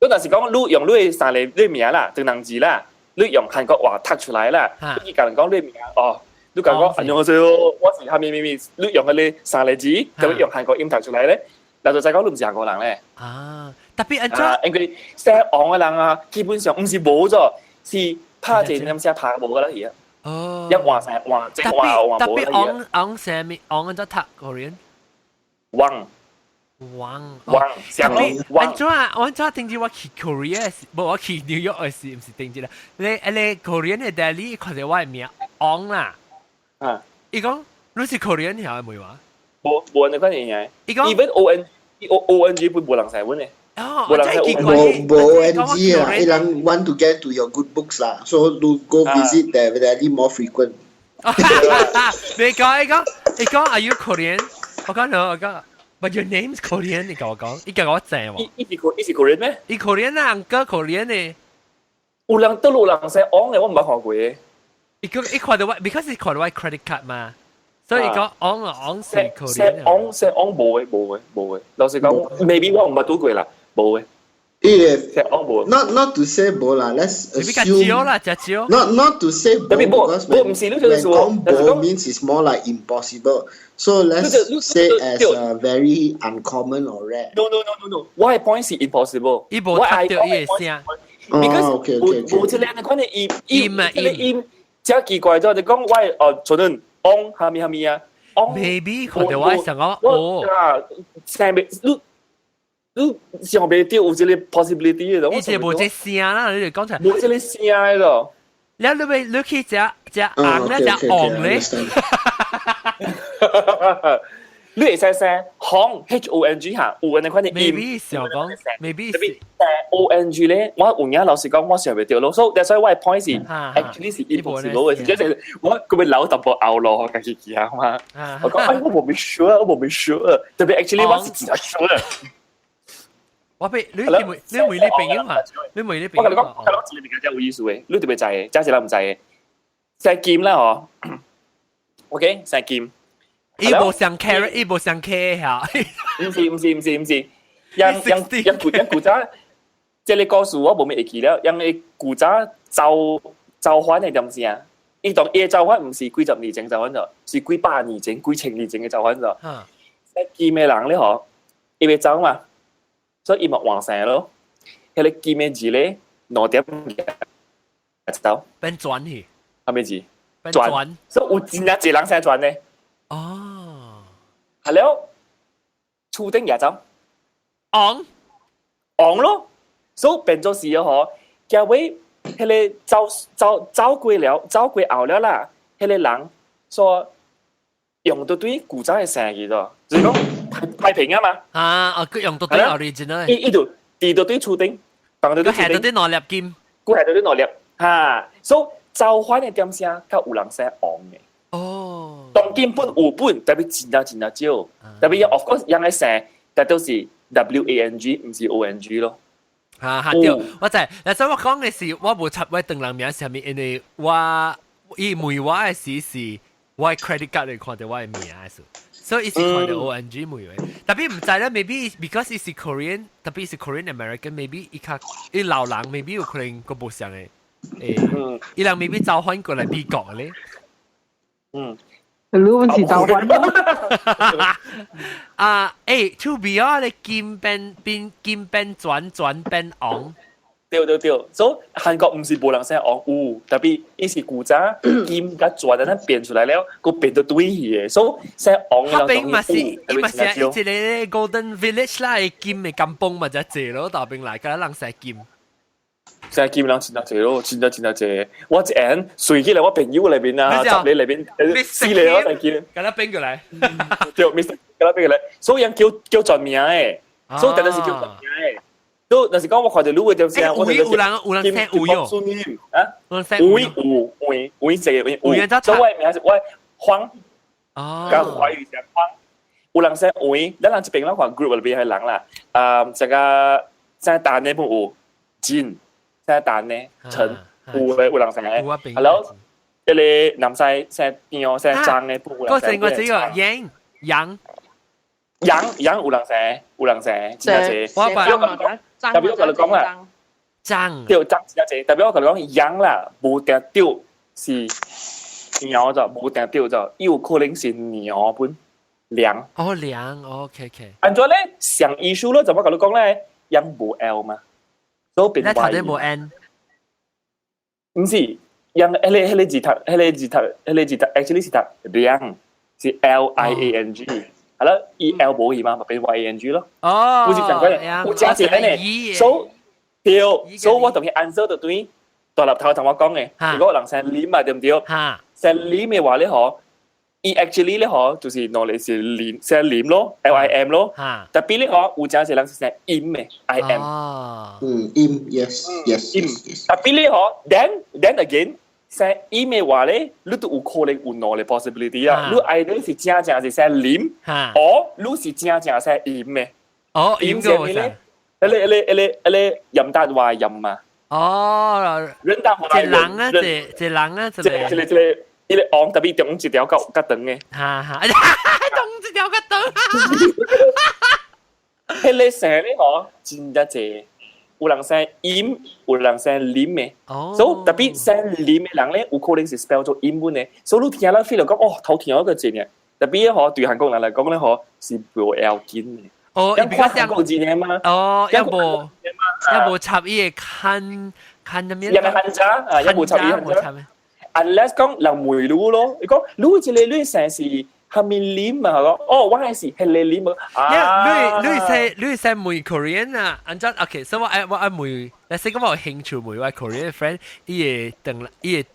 你若是講你用你的三個你名啦，唐人字啦，你用韓國話讀出來啦，你共人講你名哦，你講講안녕하세요，我是蝦米咪咪，你用嗰個三個字，就用韓國音讀出來咧，那就再講你毋是韓國人咧。啊，特別按怎？因為姓王的人啊，基本上毋是無咗，是拍一點寫拍無個啦去啊。哦。一換成換，即換換特別王王啥物？王按怎讀 Korean？王。王王，特別按怎啊？按怎頂次我去 Korea 時，無我去 New York 時，毋是頂次啦。你你 Korean 的 deli 看著我的名王啦。啊。伊講你是 Korean 曉會話？無無人款嘢。伊講 even O N O O N G 本無人使阮的。哦，無人使無無 O N G 啊，伊人 want to get to your good books 啦，so you go visit the deli more frequent。你講伊講伊講 Are you Korean？我講 no，我講。But your name's Korean，你共我講，伊共我知喎。伊伊是伊是 Korean 咩？伊 Korean 啊，uncle Korean 呢？有人倒有人姓王的，我毋捌看過。伊講伊看到我，because 伊看到我 credit card 嘛，所以伊講王啊王是 Korean。王姓王無的無的無的，老實講，maybe 我毋捌拄過啦，無的。 If 王無。 Not to say 無啦，let's assume 啦，食少。 Not to say 無，because when 講無 means it's more like impossible. So let's say as a very uncommon or rare. No. 我的 point 是 impossible。伊無讀到伊的聲。 Because 無這個款的音音啊這個音真奇怪咗，就講我哦，可能王蝦米蝦米啊，王。 Maybe 看到我想講哦。啊，聲袂你你想袂到有這個 possibility 的。伊是無這聲啦，你就講出來。無這個聲的咯。你你欲你去食食紅咧，食黃咧。你會使寫紅 H O N G 哈，有按呢款的音。 Maybe 想講，maybe 是 O N G 咧，我有影老實講，我想袂到咯。所以 that's why 我的 point 是 actually 是 impossible 嘅，即係我佢會留淡薄後路，家己記下嘛。我講哎，我無咪 sure，我無咪 sure，特別 actually 我是真 sure。我俾你問你問你朋友嘛？你問你朋友。我共你講，我共你講一個物件真有意思嘅，你特別知嘅，真是人毋知嘅。姓金啦嗬，OK，姓金。伊無上 carrot，伊無上 K 嚇。毋是毋是毋是毋是，因因因古因古早，這個故事我無咩會記了，因為古早造造反的點聲，伊當伊造反毋是幾十年前造反咗，是幾百年前、幾千年前的造反咗。姓金的人咧嗬，伊欲走嘛，所以伊嘛換姓咯。彼個金的字咧，兩點走。變轉去。啥物字？變轉。所以有真正濟人姓轉咧。哦。係了，厝頂也走。昂。昂咯，所以變做是嗬，結尾彼個走走走過了，走過後了啦，彼個人說用到對古早的姓去咗，就是講太平啊嘛。啊，哦，佢用到對 original。伊伊就佇到對厝頂，放到對厝頂。佢係到對兩粒金。佢係到對兩粒，哈，所以造反的點聲，較有人姓王的。哦。當今本有本，特別真正真正少，特別 of course 人的姓，但都是 W A N G，毋是 O N G 咯。哈哈對，我知。嗱，所以我講嘅是，我無插我唐人名啥物，因為我伊問我的時是我 credit card 裡看到我的名數，所以伊是看到 O N G 問的。特別毋知啦，maybe because 伊是 Korean，特別是 Korean American，maybe 伊較伊老人，maybe 有可能閣無相的。誒，伊人 maybe 走反過來美國咧。嗯。你問是走反？啊，誒，to be 啊，你金變變金變轉轉變紅。對對對，所以韓國毋是無人姓王，有，特別伊是古早金佮轉等陣變出來了，閣變到對去的，所以姓王的人彼邊嘛是，伊嘛是一個 Golden Village 啦，金的甘榜嘛就濟咯，大邊來，佮人姓金。姓金人真濟咯，真正真正濟。我一下隨起來，我朋友內面啊，十個內面，四個我姓金。佮他變過來。對，Mr. 佮他變過來，所以人叫叫全名的，所以特別是叫全名的。都，若是講我看著你的條線，我有人有人姓吳喲，啊，有有有有這個有，所以我的名是我黃，佮華語是黃，有人姓吳，咱人這邊咱看 group 裏邊係人啦，啊，這個姓陳的本有，金，姓陳的陳，有的有人姓的，Hello，一個南西姓張姓張的本有人姓。我這個楊楊。楊楊有人姓，有人姓，真正濟。我把。特別我共你講啦，張對張真濟。特別我共你講楊啦，無定對是鳥就無定對就，有可能是鳥本梁。哦梁，OK OK。按怎咧？上醫書咯，怎麼共你講咧？楊無 L 嘛，所以變 Y。你頭無 N？毋是，楊彼個字讀，彼個字讀，彼個字讀，actually 是讀梁，是 L I A N G。係啦，E L 無去嘛，咪變 Y A N G 咯。哦，不是講過，有真濟呢。所以對，所以我同佢 answer 就對大粒頭同我講嘅，如果人姓林嘛，對唔對？姓林嘅話咧，嗬，伊 actually 咧，嗬，就是攞嚟是林，姓林咯，L I M 咯。特別咧，嗬，有真濟人是姓陰嘅，I M。嗯，陰，yes，yes，陰。特別咧，嗬，then again。姓陰嘅話咧，你都有可能有兩個 possibility 啊。你 either 是正正是姓林，or 你是正正姓陰嘅。哦，陰係咩咧？彼個任達華任嘛。哦，任達華。這人啊，這這人啊，這這個這個伊個王特別中一條較較長嘅。哈哈，中一條較長。彼個姓咧嗬，真正濟。有人姓陰，有人姓林的。所以特別姓林的人咧，有可能是 spell 做陰本的。所以你聽了 feel 講哦，頭聽一個字呢。特別嗬，對韓國人來講咧，嗬是無要緊的。哦，因看韓國字呢嘛。哦，猶無猶無插伊個漢漢那邊。一個漢字啊，猶無插伊漢字。Unless 講人問你咯，伊講你這個你姓是蝦米林嘛？講哦，我係是彼個林啊。你會使問 Korean 啊？按怎 OK？所以我愛問，你識講我有興趣問我 Korean friend，伊會等伊會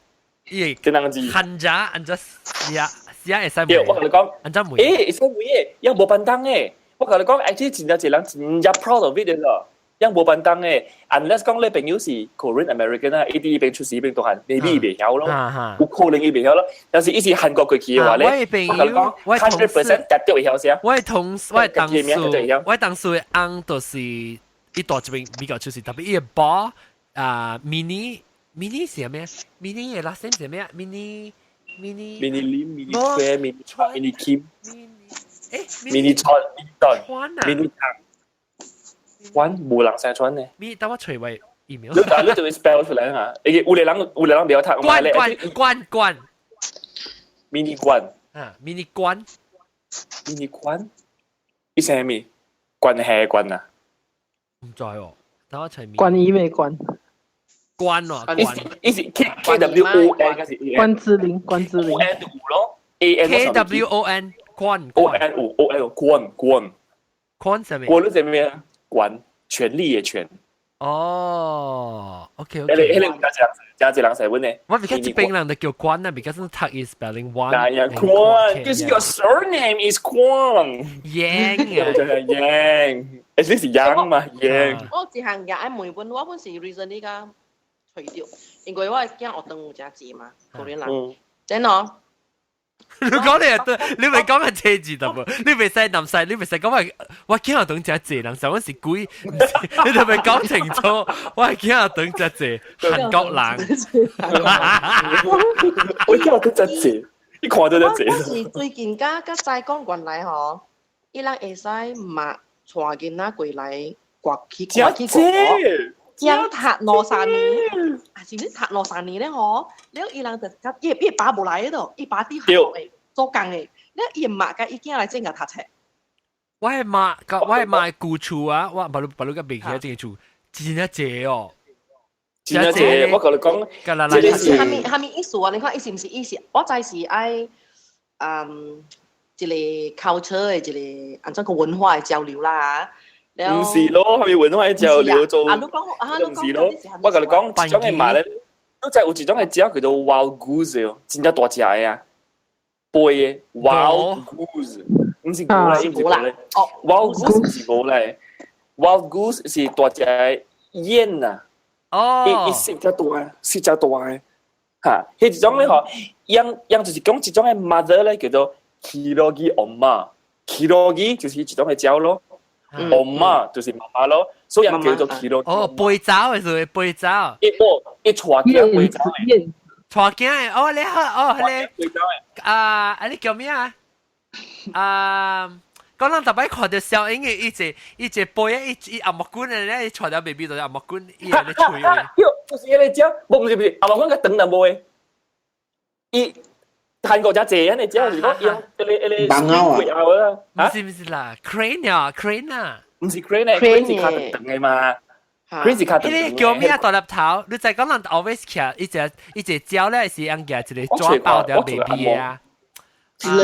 伊會漢字按怎寫寫會使問？我共你講，按怎問？欸，會使問的，猶無範重的。我共你講，actually 真正濟人真正 proud of it 的咯。猶無範重的，unless 講你朋友是 Korean American 啊，伊佇彼邊出世彼邊大漢，maybe 伊袂曉咯，有可能伊袂曉咯。但是伊是韓國過去的話咧，我的朋友，我同事絕對會曉寫。我的同事，我的同事，我的同事的翁就是伊大這邊美國出世，特別伊的爸啊，mini mini 是咩？mini 的 last name 是咩？mini mini mini 林 mini 川 mini mini Kim 欸 mini 川 mini 川 mini 湯。川無人姓川呢？咪等我揣位 email。你就會 spell 出來啊？有個人有個人袂曉讀。關關關關。 mini 關。啊，mini 關。 mini 關。伊姓咩？關係關啊？毋知哦，等我揣。關於咩關？關哦，關。伊是 K K W O N 還是關之琳？關之琳。 O N 有咯，A N K W O N 關。 O N 有 O N 關關。關啥物？關你知咩啊？關權力的權。哦，OK OK。彼個有真濟人，真濟人姓阮的。我比較這邊人就叫關啊，because 讀伊 spelling 關。那樣關，because your surname is 關。 Yang 啊，就係 Yang，誒你是 Yang 嘛？Yang。我一項也愛問阮，我本是 recently 甲揣著，因為我的囝學堂有誠濟嘛，可憐人。真哦。你講你係對，你咪講係車字得無？你袂使南西，你袂使講我我囝學堂誠濟人，上我是鬼，你就咪講清楚，我係囝學堂誠濟韓國人。我囝學堂誠濟，你看到誠濟。我是最近佮佮知講原來吼，伊人會使嘛帶囡仔過來國去國去國。將讀兩三年，啊是你讀兩三年咧吼，了伊人就佮伊伊爸無來度，伊爸佇韓國的做工的，了伊媽佮伊囝來這個讀冊。我的媽，我的媽舊厝啊，我別你別你佮袂記得這個厝，真正濟哦。真正我共你講，這個是蝦米蝦米意思啊？你看，伊是毋是意思？我知是愛一個 culture 的一個按怎個文化的交流啦。毋是咯，蝦米文化的交流做？啊，你講啊，你毋是咯。我共你講，一種的馬咧，你知有一種的鳥叫做 wild goose 哦，真正大隻的啊，飛的 wild goose，毋是牛來，毋是牛來。哦，wild goose 是牛來，wild goose 是大隻的雁啊。哦，伊四隻大，四隻大的，哈，彼一種咧吼，養養就是講一種的 mother 咧叫做기러기 엄마，기러기就是一種的鳥咯，엄마就是媽媽咯，所以人叫做기러기。 哦，飛走的是飛走。伊無伊帶囝飛走的，帶囝的，哦，你好，哦，你啊，啊，你叫咩啊？啊。講人逐擺看著小英的，伊一伊一飛啊，伊伊紅毛棍的咧，伊帶條 baby 就是紅毛棍，伊會咧吹的。喲，就是彼個鳥，無毋是毋是，紅毛棍較長淡薄的。伊韓國遮濟，按呢鳥就是講用彼個彼個蠓啊，毋是毋是啦，crane 啊，crane 啊，毋是 crane 咧，crane 是較長的嘛，crane 是較長。彼個叫咩啊？大粒頭，你知講人 always 徛伊隻伊隻鳥咧是按舉一個紙包著 baby 啊。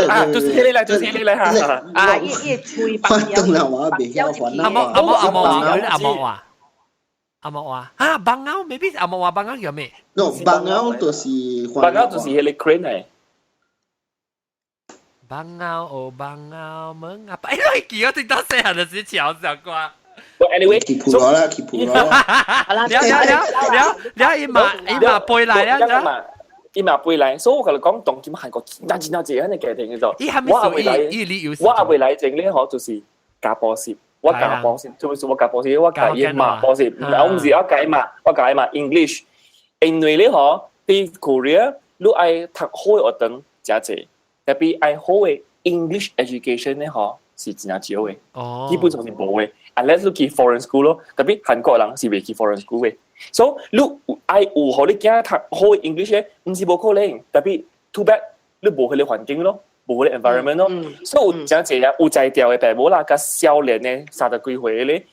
啊，就是彼個啦，就是彼個啦，哈！啊，伊伊喙白燈啦，我袂曉還阿毛阿毛阿毛話，阿毛話，阿毛話，啊，邦勾，maybe 阿毛話邦勾叫咩？No，邦勾就是邦勾就是彼個 crane 嚟。邦勾哦，邦勾 mengapa？哎，你記我聽到細漢就是喬小瓜。 Anyway，去普羅啦，去普羅啦。了了了了了，伊嘛伊嘛飛來了。伊嘛飛來，所以我共你講，當今韓國真真正濟按呢家庭叫做，我也未來，我也未來前咧嗬，就是教補習，我教補習，做咩事我教補習，我教伊嘛補習，我毋是我教伊嘛，我教伊嘛 English，因為咧嗬，佇 Korea 你愛讀好的學堂誠濟，特別愛好的 English education 咧嗬是真正少的，基本上是無的，unless 你去 foreign school 咯，特別韓國人是袂去 foreign school 的。所以你愛有予你囝讀好 English 咧，毋是無可能，特別 too bad 你無彼個環境咯，無彼個 environment 咯。所以有誠濟啊，有才調的爸母啦，佮少年的30幾歲咧，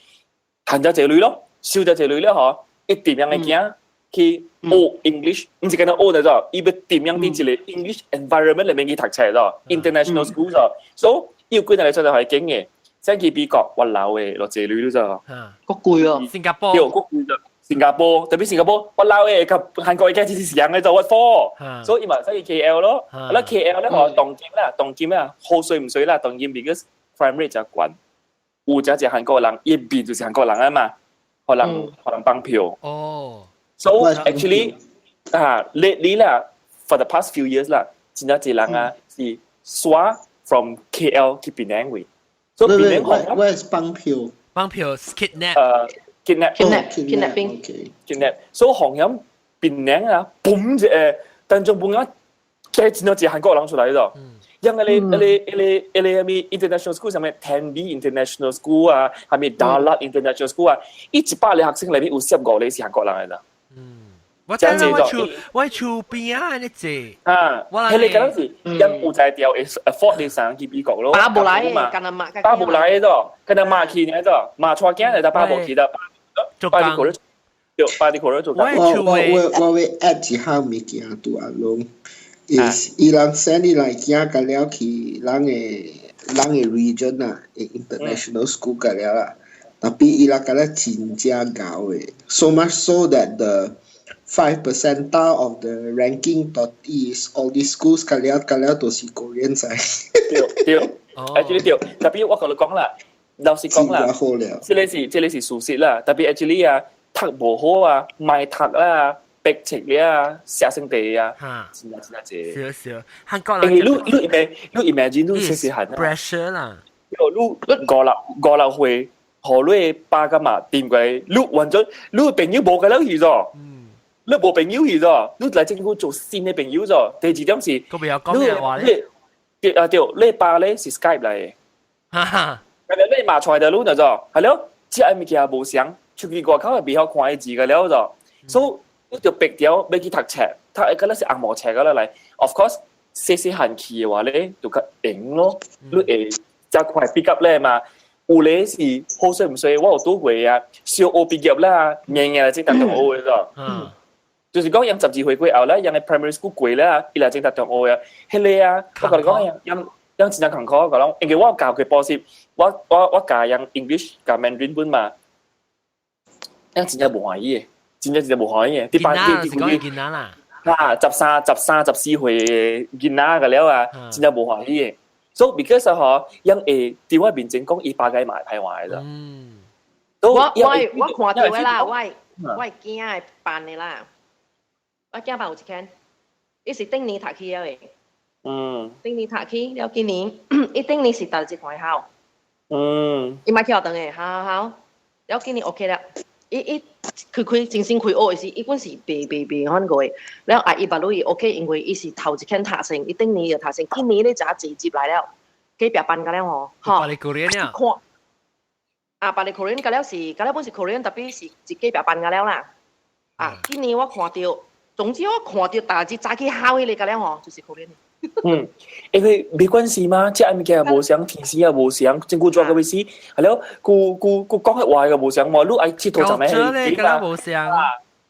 趁遮濟鐳咯，收遮濟鐳了吼，伊點樣的囝去學 English，毋是干焦學的咗，伊欲點樣佇一個 English environment 裏面去讀冊咯，international school 咗，所以伊有幾若個出來環境的，先去美國，我老的落濟鐳咗。閣貴哦，新加坡，對，閣貴咗。新加坡，特別新加坡，我老的佮韓國的囝是一樣的做 what for？所以伊嘛使去 KL 咯。啊 KL 咧吼，當今啦，當今啊，好衰毋衰啦，當今 because crime rate 誠懸，有誠濟韓國人，伊面就是韓國人啊嘛，予人予人綁票。哦。 So actually 啊，lately 啦，for the past few years 啦，真正濟人啊是刷 from KL 去檳城位。所以檳城 What is 綁票？綁票 kidnap。 Kidnap kidnap kidnapping kidnap，所以紅險檳城啊，嘣一個，當中本啊，加真多隻韓國人出來咗。因為你你你你你啥物 international school 啥物 Tenby International School 啊，啥物 Dalat International School 啊，伊100個學生裏面有15個是韓國人來的。我知我厝我厝邊啊，你坐。啊，彼個敢若是因有才調會 afford 你送去美國咯。爸無來的，干焦媽。爸無來的咗，干焦媽去呢咗，媽帶囝來，但爸無去的。做工。對，巴啲可能做工。我我我我會 add 一項物件拄阿攏，is 伊人 send 你來囝甲了去人的人的 region 啊，international school 甲了啦，特別伊人甲了真正𠢕的，so much so that the 5 percentile of the ranking 到底 is all these schools 甲了甲了都是 Korean 仔。對對，actually 對，特別我共你講啦，老實講啦，這個是事實啦，特別 actually 啊，讀無好啊，莫讀啦，白冊了，寫生地啊，真正真正濟。少少，韓國人。因為你你 imagine 你 imagine 你細細漢啊，pressure 啦。你5、6歲，予你爸佮媽掂過來，你完全你朋友無佮了去咗。你無朋友去咗，你來政府做新的朋友咗。第二點是，閣袂曉講咩話咧？對啊對，你爸咧是 Skype 來的。哈哈，係咪你媽出來的路就咗，係咯，這個物件無相，出去外口會袂曉看伊字個了咗，所以你就逼掉欲去讀冊，讀一個咧是紅毛冊個啦來。Of course，細細漢去的話咧，就較閒咯，你會較快 pick up 咧嘛。有咧是好衰唔衰，我有拄過啊，小學畢業啦，硬硬來進讀中學嘅啫。就是講，𪜶12歲過後咧，𪜶嘅 primary school 過啦，伊來進讀中學啊，彼個啊，我共你講，𪜶𪜶真正艱苦，我講，因為我教佢補習，我教𪜶 English 教 Mandarin 本嘛，𪜶真正無歡喜的，真正真正無歡喜的。佇班囡仔是講囡仔啦。啊，13、13、14歲的囡仔個了啊，真正無歡喜的。所以 because 嗬，𪜶會佇我面前講，伊爸該嘛會歹話的。我看著的啦，我囝的班的啦，我囝班有一間，伊是頂年讀起了的。頂年讀起了，今年伊頂年是讀一學校。伊嘛去學堂的，好好好，了今年 OK 了。伊開開真心開學的時，伊本是袂袂袂反過的。了啊，伊捌落伊 OK，因為伊是頭一間讀先，伊頂年就讀先，今年咧就濟接來了，隔壁班個了吼，吼。別個 Korean 啊？看，啊，別個 Korean 個了是，個了本是 Korean，特別是一隔壁班個了啦。啊，今年我看著，總之我看著逐日早起哭彼個個了吼，就是 Korean。嗯，因為沒關係嘛，這物件無相，天時也無相，真久抓個要死，係了，佢佢佢講的話個無相嘛，你愛佚佗就咩？咧，敢若無相，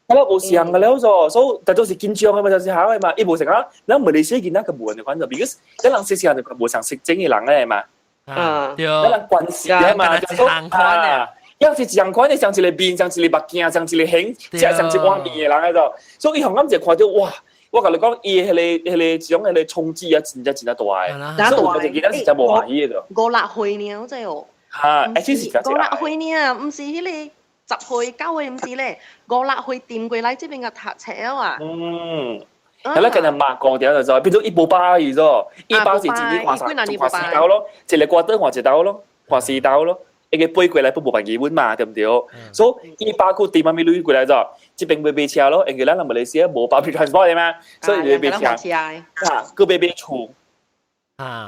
敢若無相個了咗，所以但都是緊張的嘛，就是好的嘛，伊無相啊，咱馬來西亞囡仔個無按呢款就，because 咱人細細漢就無相識整的人咧嘛，啊，對，咱人關係的嘛，就一款的，一是一樣款的，像一個面，像一個目鏡，像一個形，像一碗麵的人喺度，所以伊紅咁就看著哇！我共你講，伊彼個這種彼個衝擊啊，真正真正大的，所以我就記得是真無歡喜的。五六歲爾，我知哦。哈，欸，這是五六歲爾，毋是彼個10歲9歲，毋是咧，五六歲掂過來這邊個讀冊啊。嗯，係啦，今日罵過掉就就變做伊無爸去咗，伊爸是自己看三看四刀咯，一個瓜子看一刀咯，看四刀咯。伊個飛過來不無辦基本嘛，對毋對？所以伊爸閣佇媽咪鐳過來咗，這邊買買車咯，因為咱人馬來西亞無 public transport 的嘛，所以就買車。啊，閣買買厝，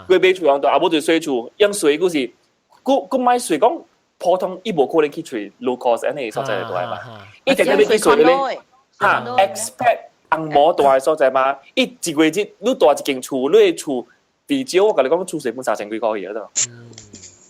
閣買厝用到，啊無就稅厝，用稅閣是，閣閣買稅講普通，伊無可能去揣 low cost 按呢所在大嘛，伊直接欲去揣咧，哈，expat 紅毛大的所在嘛，伊一月日你蹛一間厝，你的厝至少我共你講厝稅本3000幾箍去啊。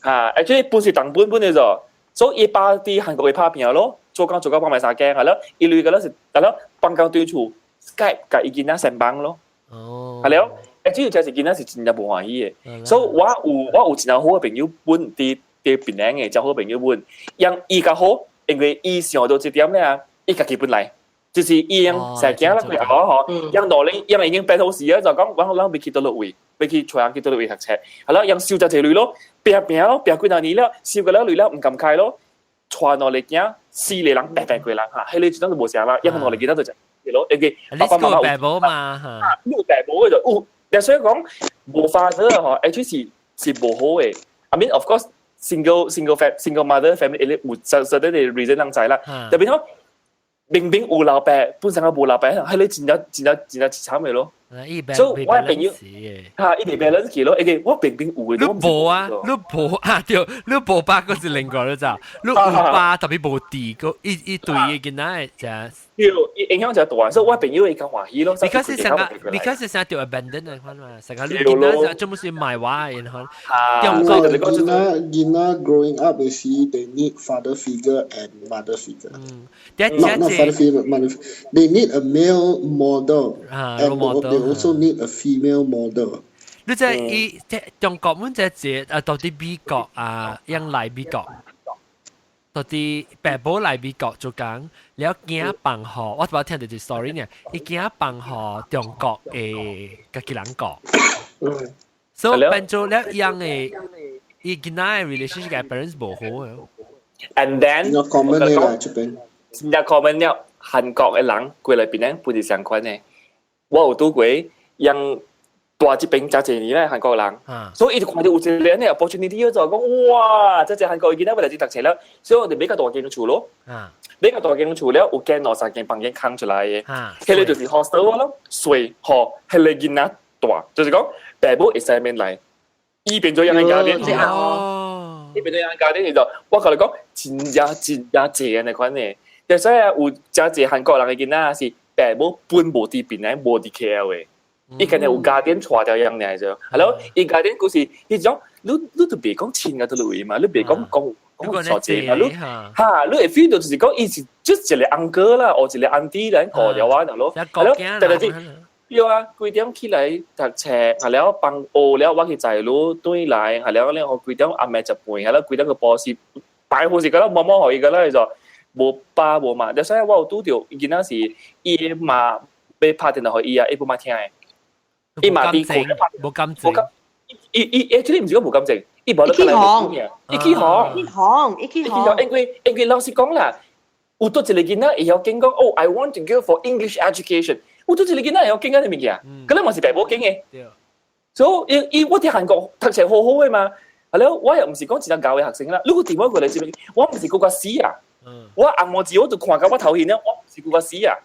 啊，而且本是同本本的啫，所以伊爸佇韓國會拍拚咯，做工做到半暝三更係咯，伊類個咯是，係咯，放工對厝 Skype 共伊囡仔相幫咯，哦，係咯，欸，這個真是囡仔是真正無歡喜的，所以我有真好的朋友本佇佇檳城的真好朋友本，𪜶伊較好，因為伊想到這點咧，伊家己本來，就是伊用成囝啦，佢後吼，𪜶落咧，𪜶已經變好勢啊，就講我咱欲去佗落位，欲去揣人去佗落位讀冊，係咯，𪜶收遮濟鐳咯，拚拚咯，拚幾若年了，收個了鐳了，毋甘開咯，帶兩个囝，四個人白白過人哈，彼個就當是無啥啦，𪜶兩個囡仔就食咯，因為爸爸媽媽有爸母嘛，哈，有爸母的就有，所以講無 father 吼，actually 是無好的。I mean of course single mother family 有 certain 的 reason 人知啦，特別講明明有老爸，本身個無老爸，彼個真正真正真正慘的咯。所以我朋友哈，伊袂 balance 去咯，因為我明明有的，你無啊，你無啊，對，你無爸閣是另外了咋？你有爸特別無佇，閣伊伊對伊囡仔的對，伊影響真大，所以我朋友會較歡喜咯。 Because 是成個，because 是成著 abandon 的款嘛，成個你囡仔全部是賣我的款。中國囡仔囡仔 growing up 的時，they need father figure and mother figure. Not father figure, mother. They need a male model and they also need a female model. 你知伊即中國阮這節啊，到佇美國啊，𪜶來美國，到佇爸母來美國做工，了囝放予，我拄仔聽著一個 story 呢，伊囝放予中國的家己人顧，所以變做了𪜶的伊囡仔的 relationship 佮 parents 無好的。 And then 有 common 的啦，這邊。真正 common 了，韓國的人過來檳城本是相款的。我有拄過，𪜶蹛這邊遮濟年咧，韓國人，所以伊就看著有一個按呢 opportunity 就講哇，這隻韓國囡仔欲來這讀冊了，所以我就買較大間厝咯，買較大間厝了，有間兩三間房間空出來的，彼個就是 hostel 咯，稅予彼個囡仔蹛，就是講爸母會使免來，伊變做𪜶的家庭，伊變做𪜶的家庭就我共你講，真正真正濟按呢款的，但所以有真濟韓國人的囡仔是爸母本無佇檳城，無佇 KL 的。伊敢若有家庭帶著𪜶爾啫，係咯，伊家庭故事彼種你都別講親啊，都落嘛，你別講講講錯字嘛，你哈，你會 feel 到就是講伊是就是一個 uncle 啦，或一個 auntie 來過了啊，咯，係咯，但係對啊，幾點起來讀冊，係了放學了我去載你對來，係了了我幾點暗暝食飯，係了幾點去補習，擺好時個啦，摸摸予伊個啦，就無爸無媽，所以我有拄著囡仔是伊媽欲拍電話予伊啊，伊無嘛聽的，伊媽佇無感情，伊伊 actually 毋是講無感情，伊無伊起哄，伊起哄，起哄，伊起哄，因為老實講啦，有佗一個囡仔會曉講講，哦，I want to go for English education。有佗一個囡仔會曉講緊物件，嗰個嘛是爸母揀的。所以伊我佇韓國讀冊好好的嘛，係了，我又毋是講真正𠢕的學生啦。如果電話過來這邊，我毋是閣較死啊！我紅毛字我就看到我頭眩了，我毋是閣較死啊！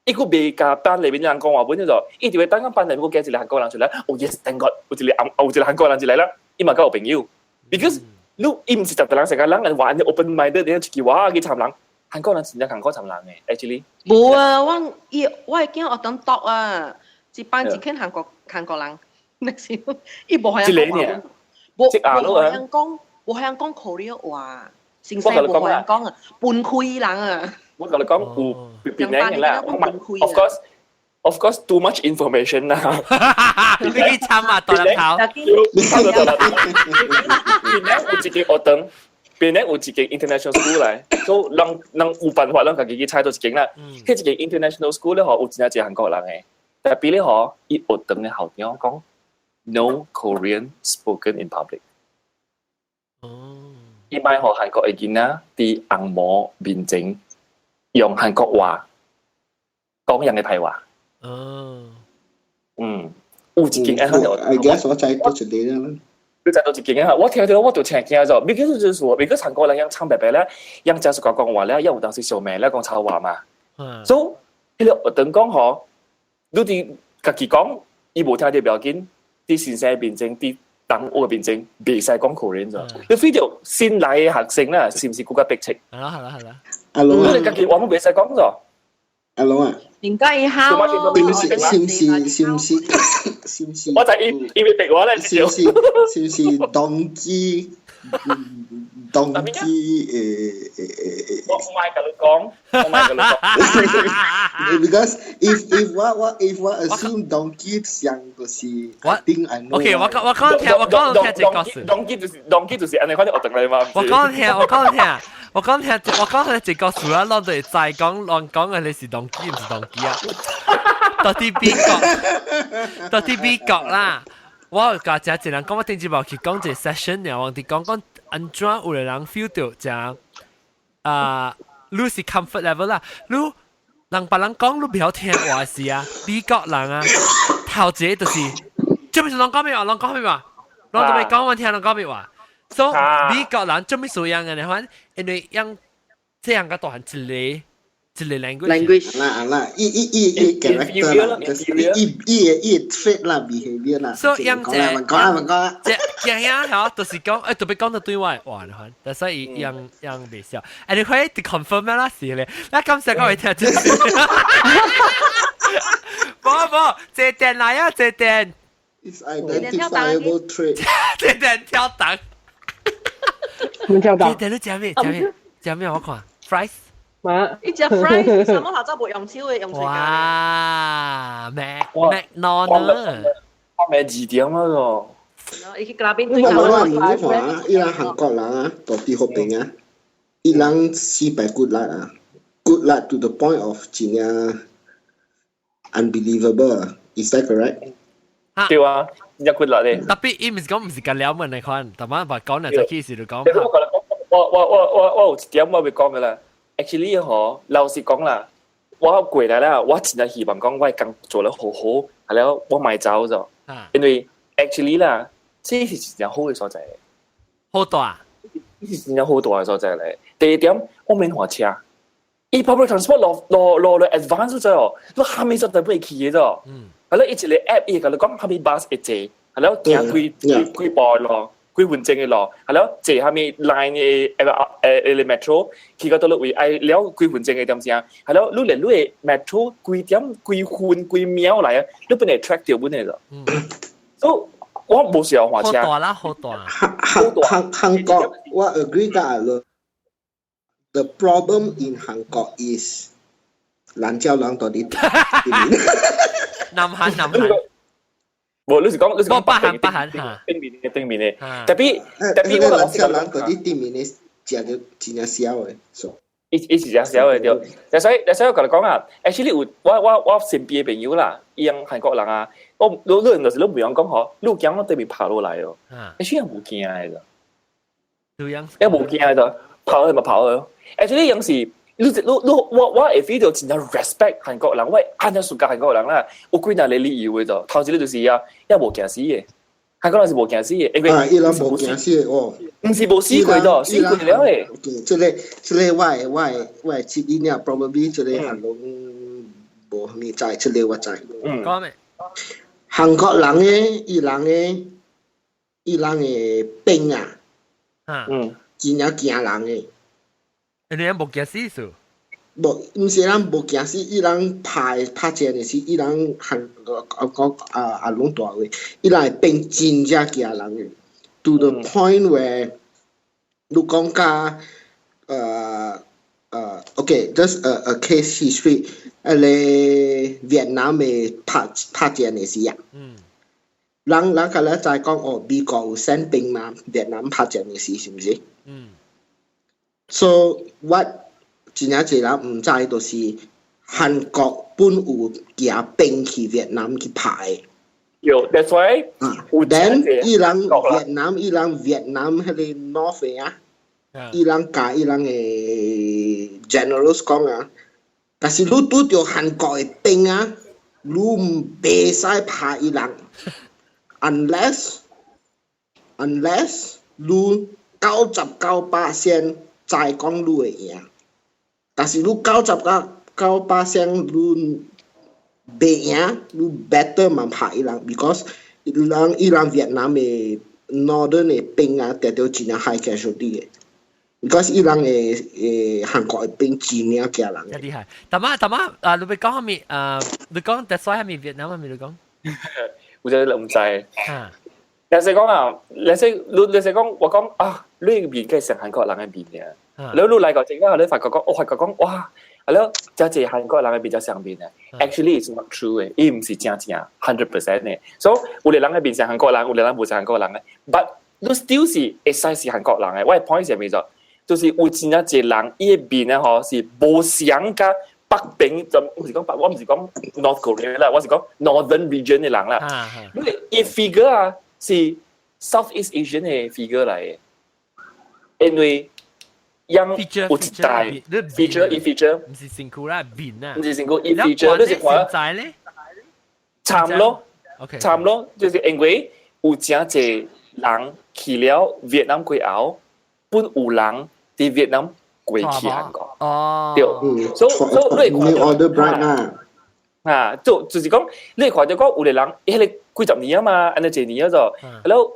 伊閣袂共班內面人講話本就，伊就會等緊班內面閣加一個韓國人出來，哦 yes，thank God，有一個有一個韓國人入來啦，伊嘛較有朋友，because 你伊毋是逐個人成個人話 open minded，你出去話去參人。韓國人真正韓國參人的，actually。無啊，我伊我的囝學堂讀啊，一班一間韓國人，那是伊無予人講，無無予人講，無予人講 Korea 話，先生無予人講啊，分開人啊。我共你講有變靚啦，of course。Of course, too much information 啦。你去參啊，大粒頭。檳城有一間學堂，檳城有一間 international school 來，所以人人有辦法，咱家己去猜到一間啦。彼一間 international school 咧，嗬，有真濟韓國人的，特別咧，嗬，伊學堂的校長講，no Korean spoken in public。哦。伊莫予韓國的囡仔佇紅毛面前用韓國話講𪜶的歹話。哦。有一間 I guess 我知佗一个啦。你知佗一間啊？我聽著我就聽驚咗。because 就是說，because 韓國人𪜶唱白白咧，𪜶誠熟講話咧，𪜶有當時相罵咧講臭話嘛。所以，彼個學堂講吼，你佇家己講，伊無聽著不要緊，佇先生面前，佇同學面前，袂使講 Korean 咗。你 feel 著新來的學生啦，是毋是閣較迫切？係啦係啦係啦。阿龍啊，你家己話攏袂使講咗。阿龍啊，人家伊好咯，是毋是是毋是是毋是？我就伊伊會逼我咧，是毋是是毋是動機動機誒誒誒？我唔係共你講，我唔係共你講。 Because if 我我 if 我 assume donkey 像就是我 think I know。 OK，我講聽，我講聽這個故事。 donkey 就是按呢款學堂來嘛。我講聽，我講聽，我講聽，我講聽這個故事啊，咱就會知講亂講的你是 donkey 毋是 donkey 啊？到底美國，到底美國啦。我有共誠濟人講，我頂一擺去講一個 session 爾，我佇講講按怎有個人 feel 著誠啊，你是 comfort level 啦，你人別人講你袂曉聽話時啊，美國人啊，頭一個就是，做咩事攏講咩話，攏講咩話，攏都欲講我聽，攏講咩話。所以美國人做咩事樣的呢？反因為樣這樣個大漢一个一个 language。 language 啦啦，伊伊伊伊 character 啦，就是伊伊伊 trait 啦，behavior 啦。所以樣講啦，講啦，講啦。這樣樣嗬，就是講特別講到對外話咧，但所以樣樣袂曉。你可以 confirm 啦，是咧。那感謝各位聽眾。無無，這電來啊，這電。 It's identifiable trait。這電跳檔。跳檔。這電你食咩？食咩？食咩？我看 fries。嘛？伊食 fries，啥物頭早無用手的，用喙。哇，麥麥當勞。我咩字點啊個？伊去嗰邊對我話你看啊，伊人韓國人啊，到佇彼邊啊，伊人四百骨力啊，骨力 to the point of 真正 unbelievable。Is that correct？對啊，真正骨力咧。特別伊毋是講毋是共了問來款，逐擺把講嚟就去時就講。我有一點我欲講的啦。Actually 嗬，老實講啦，我過來啦，我真正希望講我工做得好好，係了我莫走咗。因為 actually 啦，這是真正好的所在。好大，這是真正好大的所在咧。第一點，我免換車，伊 public transport 落落落落 advance 咗哦，你啥物所在欲去的咗。係了，伊一個 app 伊會共你講啥物 bus 會坐，係了行幾幾幾步咯。幾分鐘的路，係了坐啥物 line 的誒metro 去到佗位，愛了幾分鐘的點聲，係了你連你的 metro 幾點幾分幾秒來啊，你本來 track 著本來咗。所以我無需要換車。好大啦，好大。韓國，我 agree 甲咯。The problem in 韓國 is 蘭州人到底南韓南韓。無，你是講北韓北韓嚇，頂面嘅頂面嘅，特別特別我蘭州人到底頂面嘅食到真正痟嘅，伊是真痟嘅對。所以我共你講啊，actually 有我身邊嘅朋友啦，伊樣韓國人啊，我你你就是你袂曉講吼，你有驚我對面跑落來哦，actually 也無驚嘅咋，也無驚嘅咋，跑落來咪跑落。actually 有時你我會 feel 到真正 respect 韓國人，我按呢暑假韓國人啦，有幾若個理由嘅就，頭一個就是啊，也無驚死嘅，韓國人是無驚死嘅，因為啊，伊人無驚死哦，毋是無死過的，死過了嘅。這個我的知影啊，probably 這個韓攏無啥物知，這個我知。講咩？韓國人嘅，伊人的兵啊，真正驚人嘅。你無驚死數？無，毋是人無驚死，伊人拍戰的是，伊人韓國啊啊攏大話，伊人的兵真正驚人的，to the point where 你講甲OK，just a case history，彼個越南的拍戰的時啊，人較咧知講哦，美國有 send 兵嘛，越南拍戰的時是毋是？So what 真正濟人毋知，就是韓國本有寄兵去越南去拍的。有，that's why 啊，then 伊人越南，伊人越南彼個 North 的啊，伊人共伊人的 generals 講啊，但是你拄著韓國的兵啊，你毋袂使拍伊人，unless 你99%知講你會贏，但是你99%你袂贏，你 better 嘛拍伊人，because 伊人越南的 northern 的兵啊，得到真正 high casualty 的，because 伊人的韓國的兵真正驚人。真厲害。大媽大媽啊，你欲講啥物啊？你講 that's why 啥物越南啥物你講？有隻唔知。你是講啊，你是講我講啊，你面梗係成韓國人嘅面嘅。你來個陣間，你發覺講，我發覺講，哇！係咯，真濟韓國人嘅面較上面嘅。Actually it's not true 嘅，伊毋是真正 100% 嘅。所以有個人嘅面像韓國人，有個人無像韓國人嘅。But 你 still 是會使是韓國人嘅。我嘅 point 是咩做？就是有真正濟人，伊嘅面咧吼是無相佮北邊，就唔是講北，我唔是講 North Korea 啦，我是講 Northern region 嘅人啦。你伊 figure 啊是 Southeast Asian 嘅 figure 來嘅，因為樣有一代 feature 伊 feature 毋是身軀啦，面啊，毋是身軀伊 feature，你是看在咧，慘咯，慘咯，就是因為有真濟人去了越南過後，本有人佇越南過去韓國。哦，對，所以你看到 order bride 啊，啊，就是講你看到講有個人，彼個幾十年啊嘛，按呢濟年啊就，然後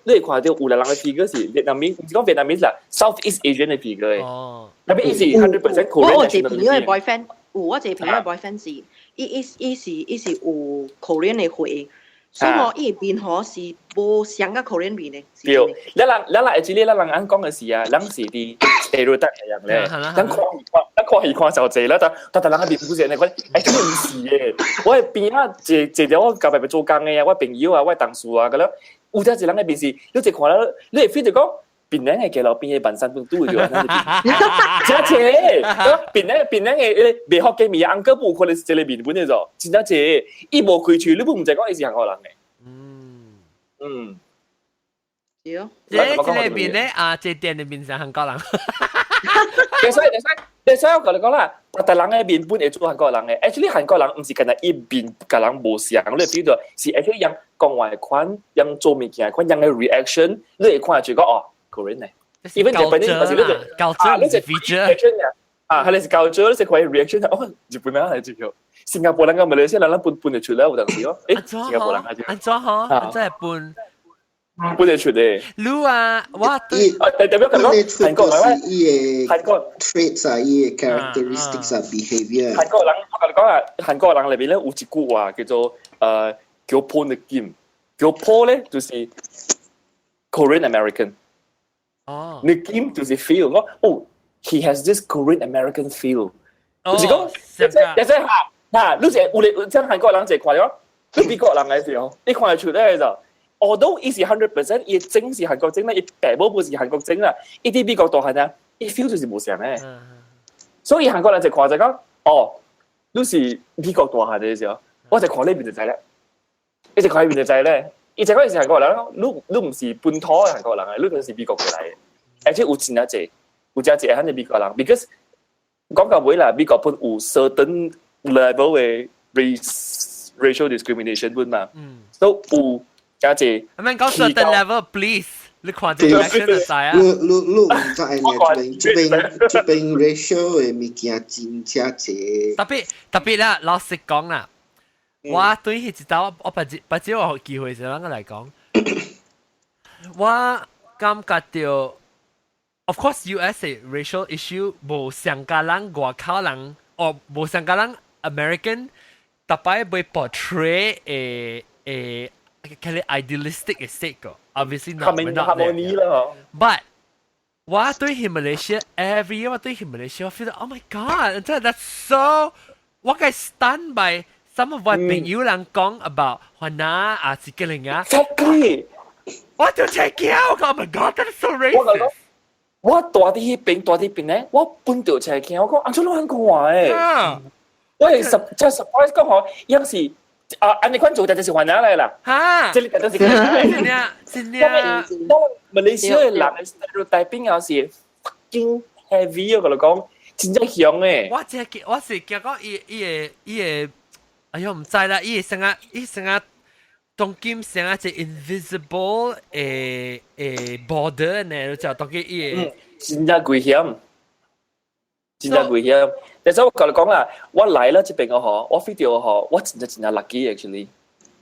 你會看到有個人嘅 figure 是越南面，毋是講越南面啦，Southeast Asian 嘅 figure 嘅，那邊伊是 100% 我有一個朋友嘅 boyfriend，有我一個朋友嘅 boyfriend 是，伊是有 Korean 嘅血，所以我伊面吼是無像個 Korean 面嘅。對，咱人actually 咱人按講嘅是啊，咱是佇 stereotype 樣咧，咱看戲看就濟啦，但人嘅面不是按呢款，actually 毋是嘅。我的邊仔坐坐著我舊白白做工嘅啊，我朋友啊，我同事啊，咁樣有陣一人嘅面是，你一看了，你會 feel 就講。檳城的街路邊的萬山本拄着，真濟，檳城的彼個賣福建麵 uncle 有可能是這個面本的做，真正濟，伊無開喙，你本毋知講伊是韓國人的。對。這個面咧啊，這店的面是韓國人。所以我共你講啦，別人的面本會做韓國人的，actually 韓國人毋是干焦伊面共人無相，你會 feel 到是 actually 樣講話的款，樣做物件的款，樣的 reaction，你會看就講哦，Korean 呢。even 日本人就是你高啊，你是 feature 啊，佢哋是culture，你是看 reaction，哦，日本人係這個，新加坡人佮馬來西亞人分分得出來有當時哦，新加坡人係按怎嗬？按怎會分？分得出的。你啊，我對，啊，代表講韓國人，伊韓國 traits 啊，伊个 characteristics 啊，behavior。韓國人，我共你講啊，韓國人裏邊咧有一句話叫做교포 느낌。 교포咧就是 Korean American。哦。 느낌就是 feel，我哦，he has this Korean American feel。就是講，你即係嚇，你是有你真韓國人就看咗，你美國人嘅時候，你看得出來就，although 伊是 100%，伊整是韓國整啦，伊爸母不是韓國整啦，伊佇美國大漢啊，伊 feel 就是無相嘅。所以韓國人就看就講，哦，你是美國大漢嘅時候，我就看你面就知啦，伊就看你面就知咧，伊就講伊是韓國人，你你毋是本土嘅韓國人啊，你就是美國過來嘅，而且有真正濟，有真濟係美國人，because 講到尾啦，美國本有 certain level 嘅 race racial discrimination 本嘛，所以有真濟。係咪講 certain level please？你看這 election 就知啊。你你你毋知呢？這邊這邊這邊 racial 的物件真正濟。特別特別啦，老實講啦，我對彼一道我別只別只我有機會時，我來講，我感覺到，of course US racial issue 無上加人外口人，哦無上加人 American 特擺被 portray 誒誒，佢哋 idealistic 嘅 state 個，obviously not we're not there。 But 我對去 Malaysia every year 我對去 Malaysia 我 feel oh my god that's so 我該 stunned by some of 我朋友人講 about 雲南啊是個人啊 ，exactly 我就真驚，我講 oh my god that's so racist。我蹛佇彼邊，蹛佇彼邊咧，我本就車驚，我講按怎攏按看誒，我係十真 surprise 講吼，樣是啊，按呢款做就是雲南來啦，哈，這裡就是真正真正，當馬來西亞人的 stereotyping 也是 fucking heavy 我跟你講，真正兇誒。我真係我是驚講伊伊個伊個，哎喲毋知啦，伊個成啊伊成啊。當今成啊一 invisible 誒誒 border 呢，就當今伊個真正危險，真正危險。但是我共你講啦，我來了這邊個嗬，我 feel 到嗬，我真正真正 lucky actually。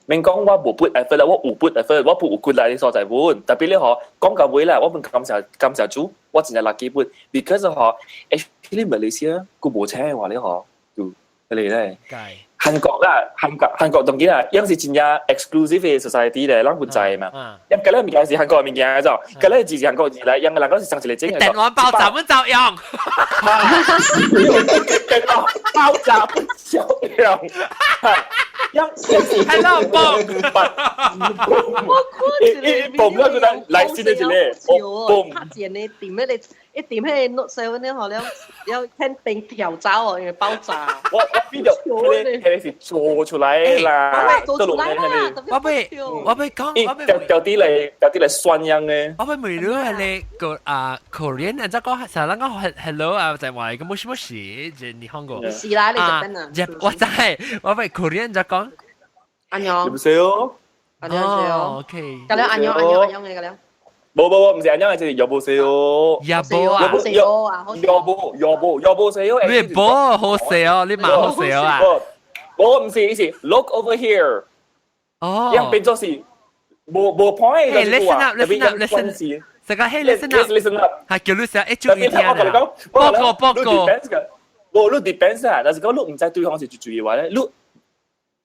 免講我無 put effort 啦，我有 put effort，我不有骨力的所在本。特別咧嗬，講到尾啦，我本感謝感謝主，我真正 lucky 本，because 嗬，actually 馬來西亞佢無請的話咧嗬，就嚟咧。韓國啦，韓國韓國當然啦，樣是真正 exclusive 的 society 咧，咱唔知嘛。因個咧物件是韓國物件就，個咧字是韓國字來，因個人講是上一個整嘅。電話爆炸不照用。電話爆炸不照用。因 Hello 嘣！我看一個一嘣了就來來新的一個，嘣！拍電呢點迄個一點彼個 Note 7咧，嗬了了天頂跳走哦，因為爆炸。我我 video 彼個彼個是做出來啦，做出來啦。我欲我欲講，我欲掉啲嚟掉啲嚟酸樣嘅。我欲問你係你個啊 Korean 啊，即講成日講 hello 啊，就話個もしもし，就日本語。是啦，你日本啊。我知，我欲 Korean 就講。 안녕。 여보세요。 안녕하세요。 OK。咁了안녕 안녕 안녕嘅咁了。無無無，毋是안녕，就是여보세요。 여보啊。 여보 여보 여보세요。 你波好勢哦，你嘛好勢啊。我毋是，伊是 look over here。哦。樣變做是無無 point。 Hey, listen up, listen up, listen。這個 hey listen up， listen up。係叫你寫一注意聽啊。報告報告。無，你 depends 啊，但是講你毋知對方是注意話咧，你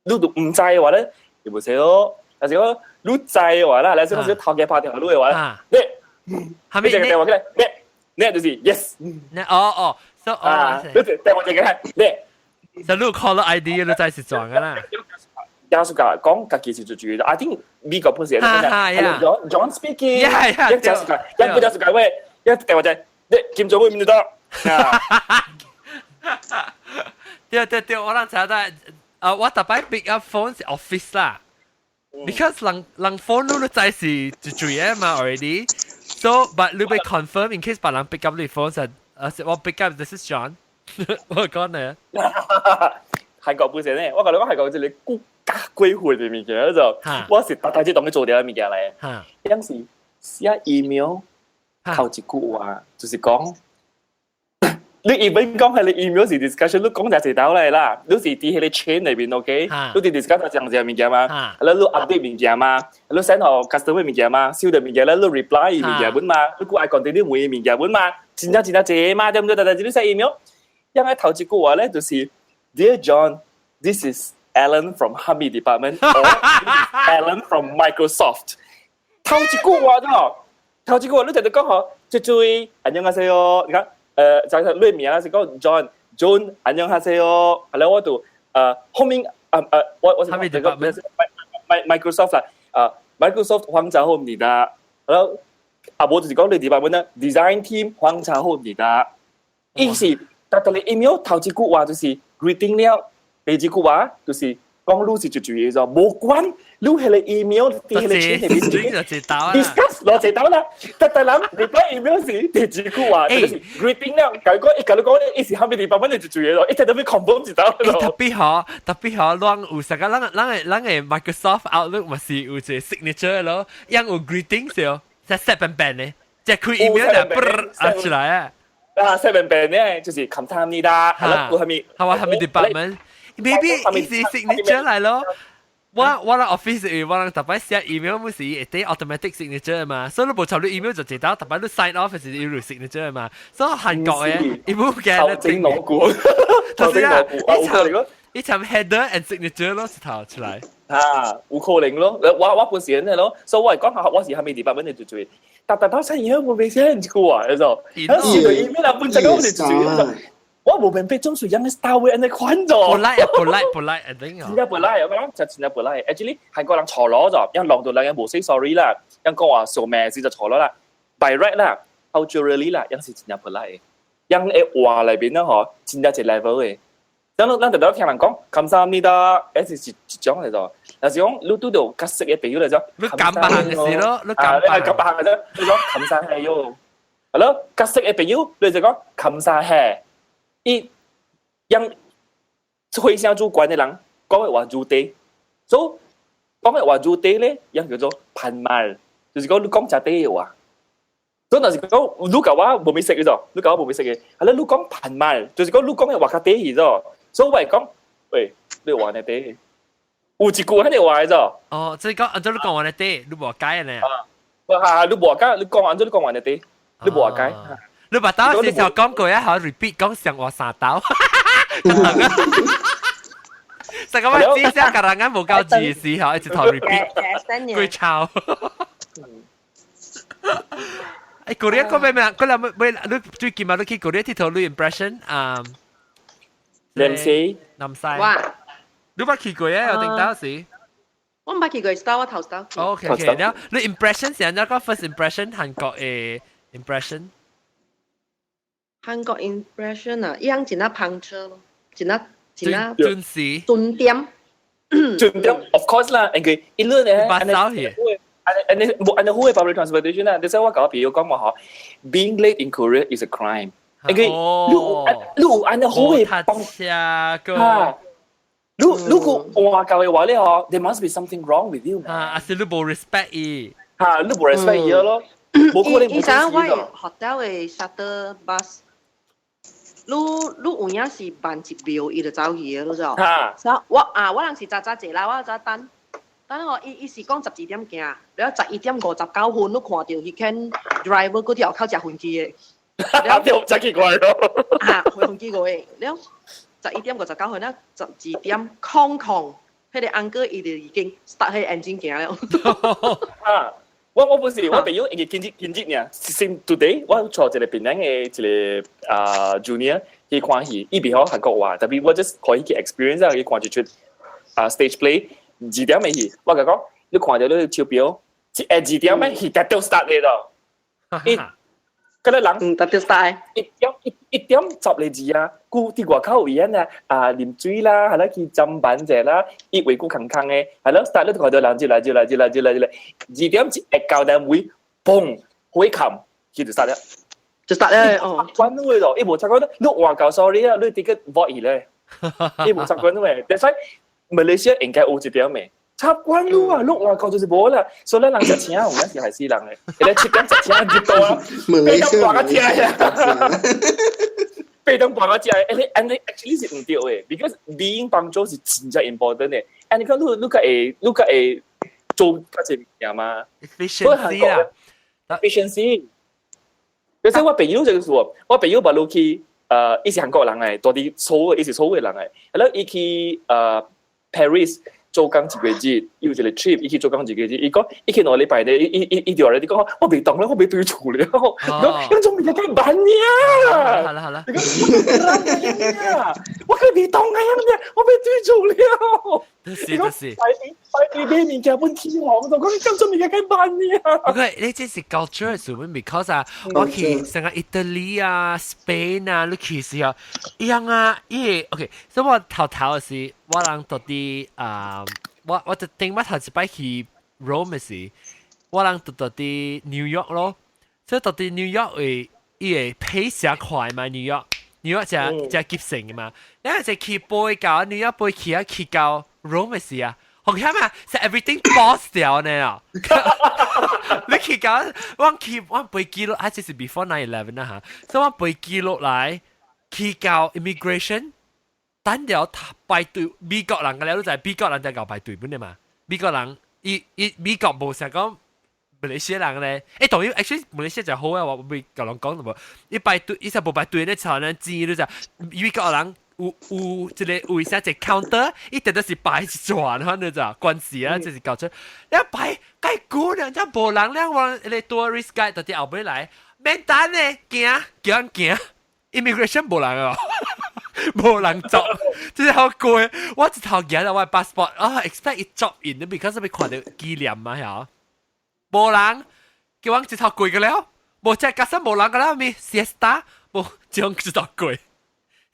你都毋知嘅話咧，여보세요。但是講你知嘅話啦，你先講頭家拍電話你嘅話咧，你係咪你這個電話起來，你你就是 yes。你哦哦，so 哦，你電話這個係你。就你 call ID 你知是撞㗎啦。家屬講講家己是最主要，I think 美國本身係 John John speaking， 一家屬講，一不家屬講喂，一電話就你金鐘會唔得？對對對，我諗查到，啊，我逐擺 pick up phone 是 office 啦，because 人人 phone 你都知是最主要嘛 already，so but 你欲 confirm in case 別人 pick up 你 phone 就，啊，我 pick up this is John，我講呢。韓國本身咧，我共你講韓國這個國家鬼混的物件就，我是逐大只當去做掉的物件來。有時寫 email 頭一句話就是講，你 even 講係你 email 是 discussion，你講就一道來啦，你是佇彼個 chain 內面，OK？你佇 discuss 這樣子物件嘛，你 update 物件嘛，你 send 予 customer 物件嘛，收到物件咧，你 reply 物件本嘛，你閣愛 continue 問物件本嘛，真正真正濟嘛，對毋對？但係你寫 email，因為頭一句話咧就是 Dear John，this is Alan from 哈密 department or Alan from Microsoft。頭一句話啫，頭一句話你直直講嗬，最最안녕하세요，你看，就係你名是講 John John 안녕하세요，係啦，我就後面我哈密 department Microsoft 啦，Microsoft 黃家後你的，然後啊，無就是講你 department 呢，design team 黃家後你的，意思，但係你 email 頭一句話就是 greeting 了，第二句話就是講你是最最嘅，無關你係個 email 啲係個簽入面就一刀啦，discuss 落一刀啦，但係人 reply email 時第二句話就是 greeting 了，結果伊共你講伊是啥物 department 就最最嘅咯，一直都欲 confirm 一刀。特別好，特別好，攏有啥個咱咱的咱的 Microsoft Outlook 嘛是有一個 signature 咯，樣有 greeting 時，即 set 平平的，即開 email 就啵啊出來啊。啊，set 平平呢，就是감사합니다，係咯，有啥物？係話啥物 department？maybe 伊是 signature 來咯。我咧 office 我人逐擺寫 email 每時會得 automatic signature 嘛，所以你無插你 email 就一刀，逐擺你 sign off 是要 signature 嘛，所以韓國嘅伊冇嘅。頭整腦股，頭整腦股，啊，有可能咯。伊插 header and signature 咯，是頭出來。啊，有可能咯，我本時咧咯，所以我係講下我是係咪 department 嘅做做，但但當時以後我未寫這句話，你知道？但是 email 本身我是做做。我無明白總是樣嘅 style 會按呢款咗。 polite polite polite 一定真正 polite，我講就真正 polite。Actually 韓國人錯攞咗，因浪到兩人無 say sorry 啦，因講話做咩事就錯攞啦。By right 啦，culturally 啦，因是真正 polite。因嘅話裏邊咧，嗬，真正一 level 嘅。咱咱特別聽人講，감사합니다，是一種嚟咗。但是講你拄著較識嘅朋友嚟咗，你講別行嘅事咯，你講別講別行嘅啫，你講감사해요。係咯，較識嘅朋友你就講감사해。伊讓灰聲主管的人講的話如低，所以講的話如低咧，樣叫做반말，就是講你講誠低的話。所以若是講你共我無咪識嘅咗，你共我無咪識嘅，係啦，你講반말，就是講你講的話較低去咗。所以我會講，喂，你話呢低，有一句按呢話的咗。哦，即係講，按照你講話呢低，你無解呢？啊，你無解，你講按照你講話呢低，你無解。你把刀時候講過一下 repeat 講上話三刀，成個乜知識個人間無夠字嘅時候，一直頭 repeat，鬼抄。誒，Korea 嗰邊咩？嗰兩咩？你最近嘛？你去 Korea 𨑨迌你 impression 啊？南西，南西。哇！你捌去過啊？有定當時？我毋捌去過，start 我頭 start。 OK OK，然後你 impression 是按怎講 first impression 韓國的 impression？韓國 impression 啊，伊樣真啊 punctual 咯，真啊真啊準時，準點。準點，of course 啦，因為一路咧，巴走去。按呢無按呢好的 public transportation 啦，你知我共我朋友講話嗬，being late in Korea is a crime。因為你有你有按呢好的幫車個。如如果換教的話咧嗬，there must be something wrong with you。啊，還是你無 respect 伊？嚇，你無 respect 伊咯。無可能。伊知影我 hotel 的 shuttle bus。你你有影是慢一秒，伊就走去的，你知無？所以我啊，我人是早早坐啦，我早等。等我伊伊是講12點行，了11點59分，你看著彼間 driver 閣佇後口食薰機的。了真奇怪咯。啊，薰機過的，了11點59分，了12點00，彼個 uncle 伊就已經 start 彼個 engine 行了。啊！我本是我朋友，因為今日今日爾，先 today 我帶一個檳城的一個啊 junior 去看戲，伊袂曉韓國話，tapi 我 just 可以去 experience 啊，去看一齣啊 stage play 2點的戲，我共講，你看著你手錶，一二點的戲才著 start 的咯。伊嗰個人，嗯，才著 start。一點一一點十個字啊，故佇外口有影啊，啊啉水啦，係啦去砧板者啦，伊話久空空的，係咯，start 你看到人入來入來入來入來入來，2點一會到單位，嘣，火冚，佢就 start 了，就 start 了哦。關會咯，伊無習慣，你換夠 sorry 啊，你直接 void 伊咧，伊無習慣嘅，但係馬來西亞應該有一點嘅。習慣你啊，你外國就是無啦，所以咱人食請有影是害死人的，伊咧7點食請入到啊，8點半才食啊，8點半才食，欸，and actually 是毋對的，because being punctual 是真正 important 的，and 你講你你較會你較會做較濟物件嘛？efficiency 啦，efficiency。所以我朋友就是說，我朋友捌落去，伊是韓國人來，住佇首爾，伊是首爾人來，然後伊去。Paris 做工一個月，有一個 trip，伊去做工一個月，伊講伊去2禮拜咧，伊伊伊伊就來你講我袂動啦，我袂對厝了，講樣種物件計慢呀。好啦好啦，我可袂動啊，我袂對厝了。就是就是。排隊排隊買物件本起哄，就講咁種物件計慢呀。 OK，你這是 culture 是咪？because 啊，我去成個意大利啊、Spain 啊，你去時候，一樣啊，伊 OK，所以我頭頭時，我人到佇啊，我就頂擺頭一擺去 Rome 時，我人到佇 New York 咯，所以到佇 New York 會伊會 pace 誠快嘛，New York。New York 誠誠急性嘅嘛，你係去飛到 New York 飛去啊，去到 Rome 時啊，好險啊，是 everything pause 掉呢啊！你去到我去我飛機落，啊，這是 before 9/11 啦嚇，所以我飛機落來去到 immigration，等了排隊，美國人嘅了，都就係美國人在搞排隊本嘅嘛，美國人伊伊美國無成講。馬來西亞人咧，欸，當然，actually 馬來西亞就好啊，我未共人講無，伊排隊，伊實無排隊咧，吵呢錢你就美國人有有一個有啥一個 counter，伊直直是排一轉，反正就關係啊，這是搞出，你排該久呢，這無人咧，我那個 tourist guide 到佇後尾來，免等咧，行行行，immigration 無人哦。無人做，真係好過。我一頭行到我 passport，啊，expect 伊 drop in，because 欲看著紀念嘛，嚇。無人，叫我一頭過個了，無只加上無人個啦，咪 siesta，無將一頭過。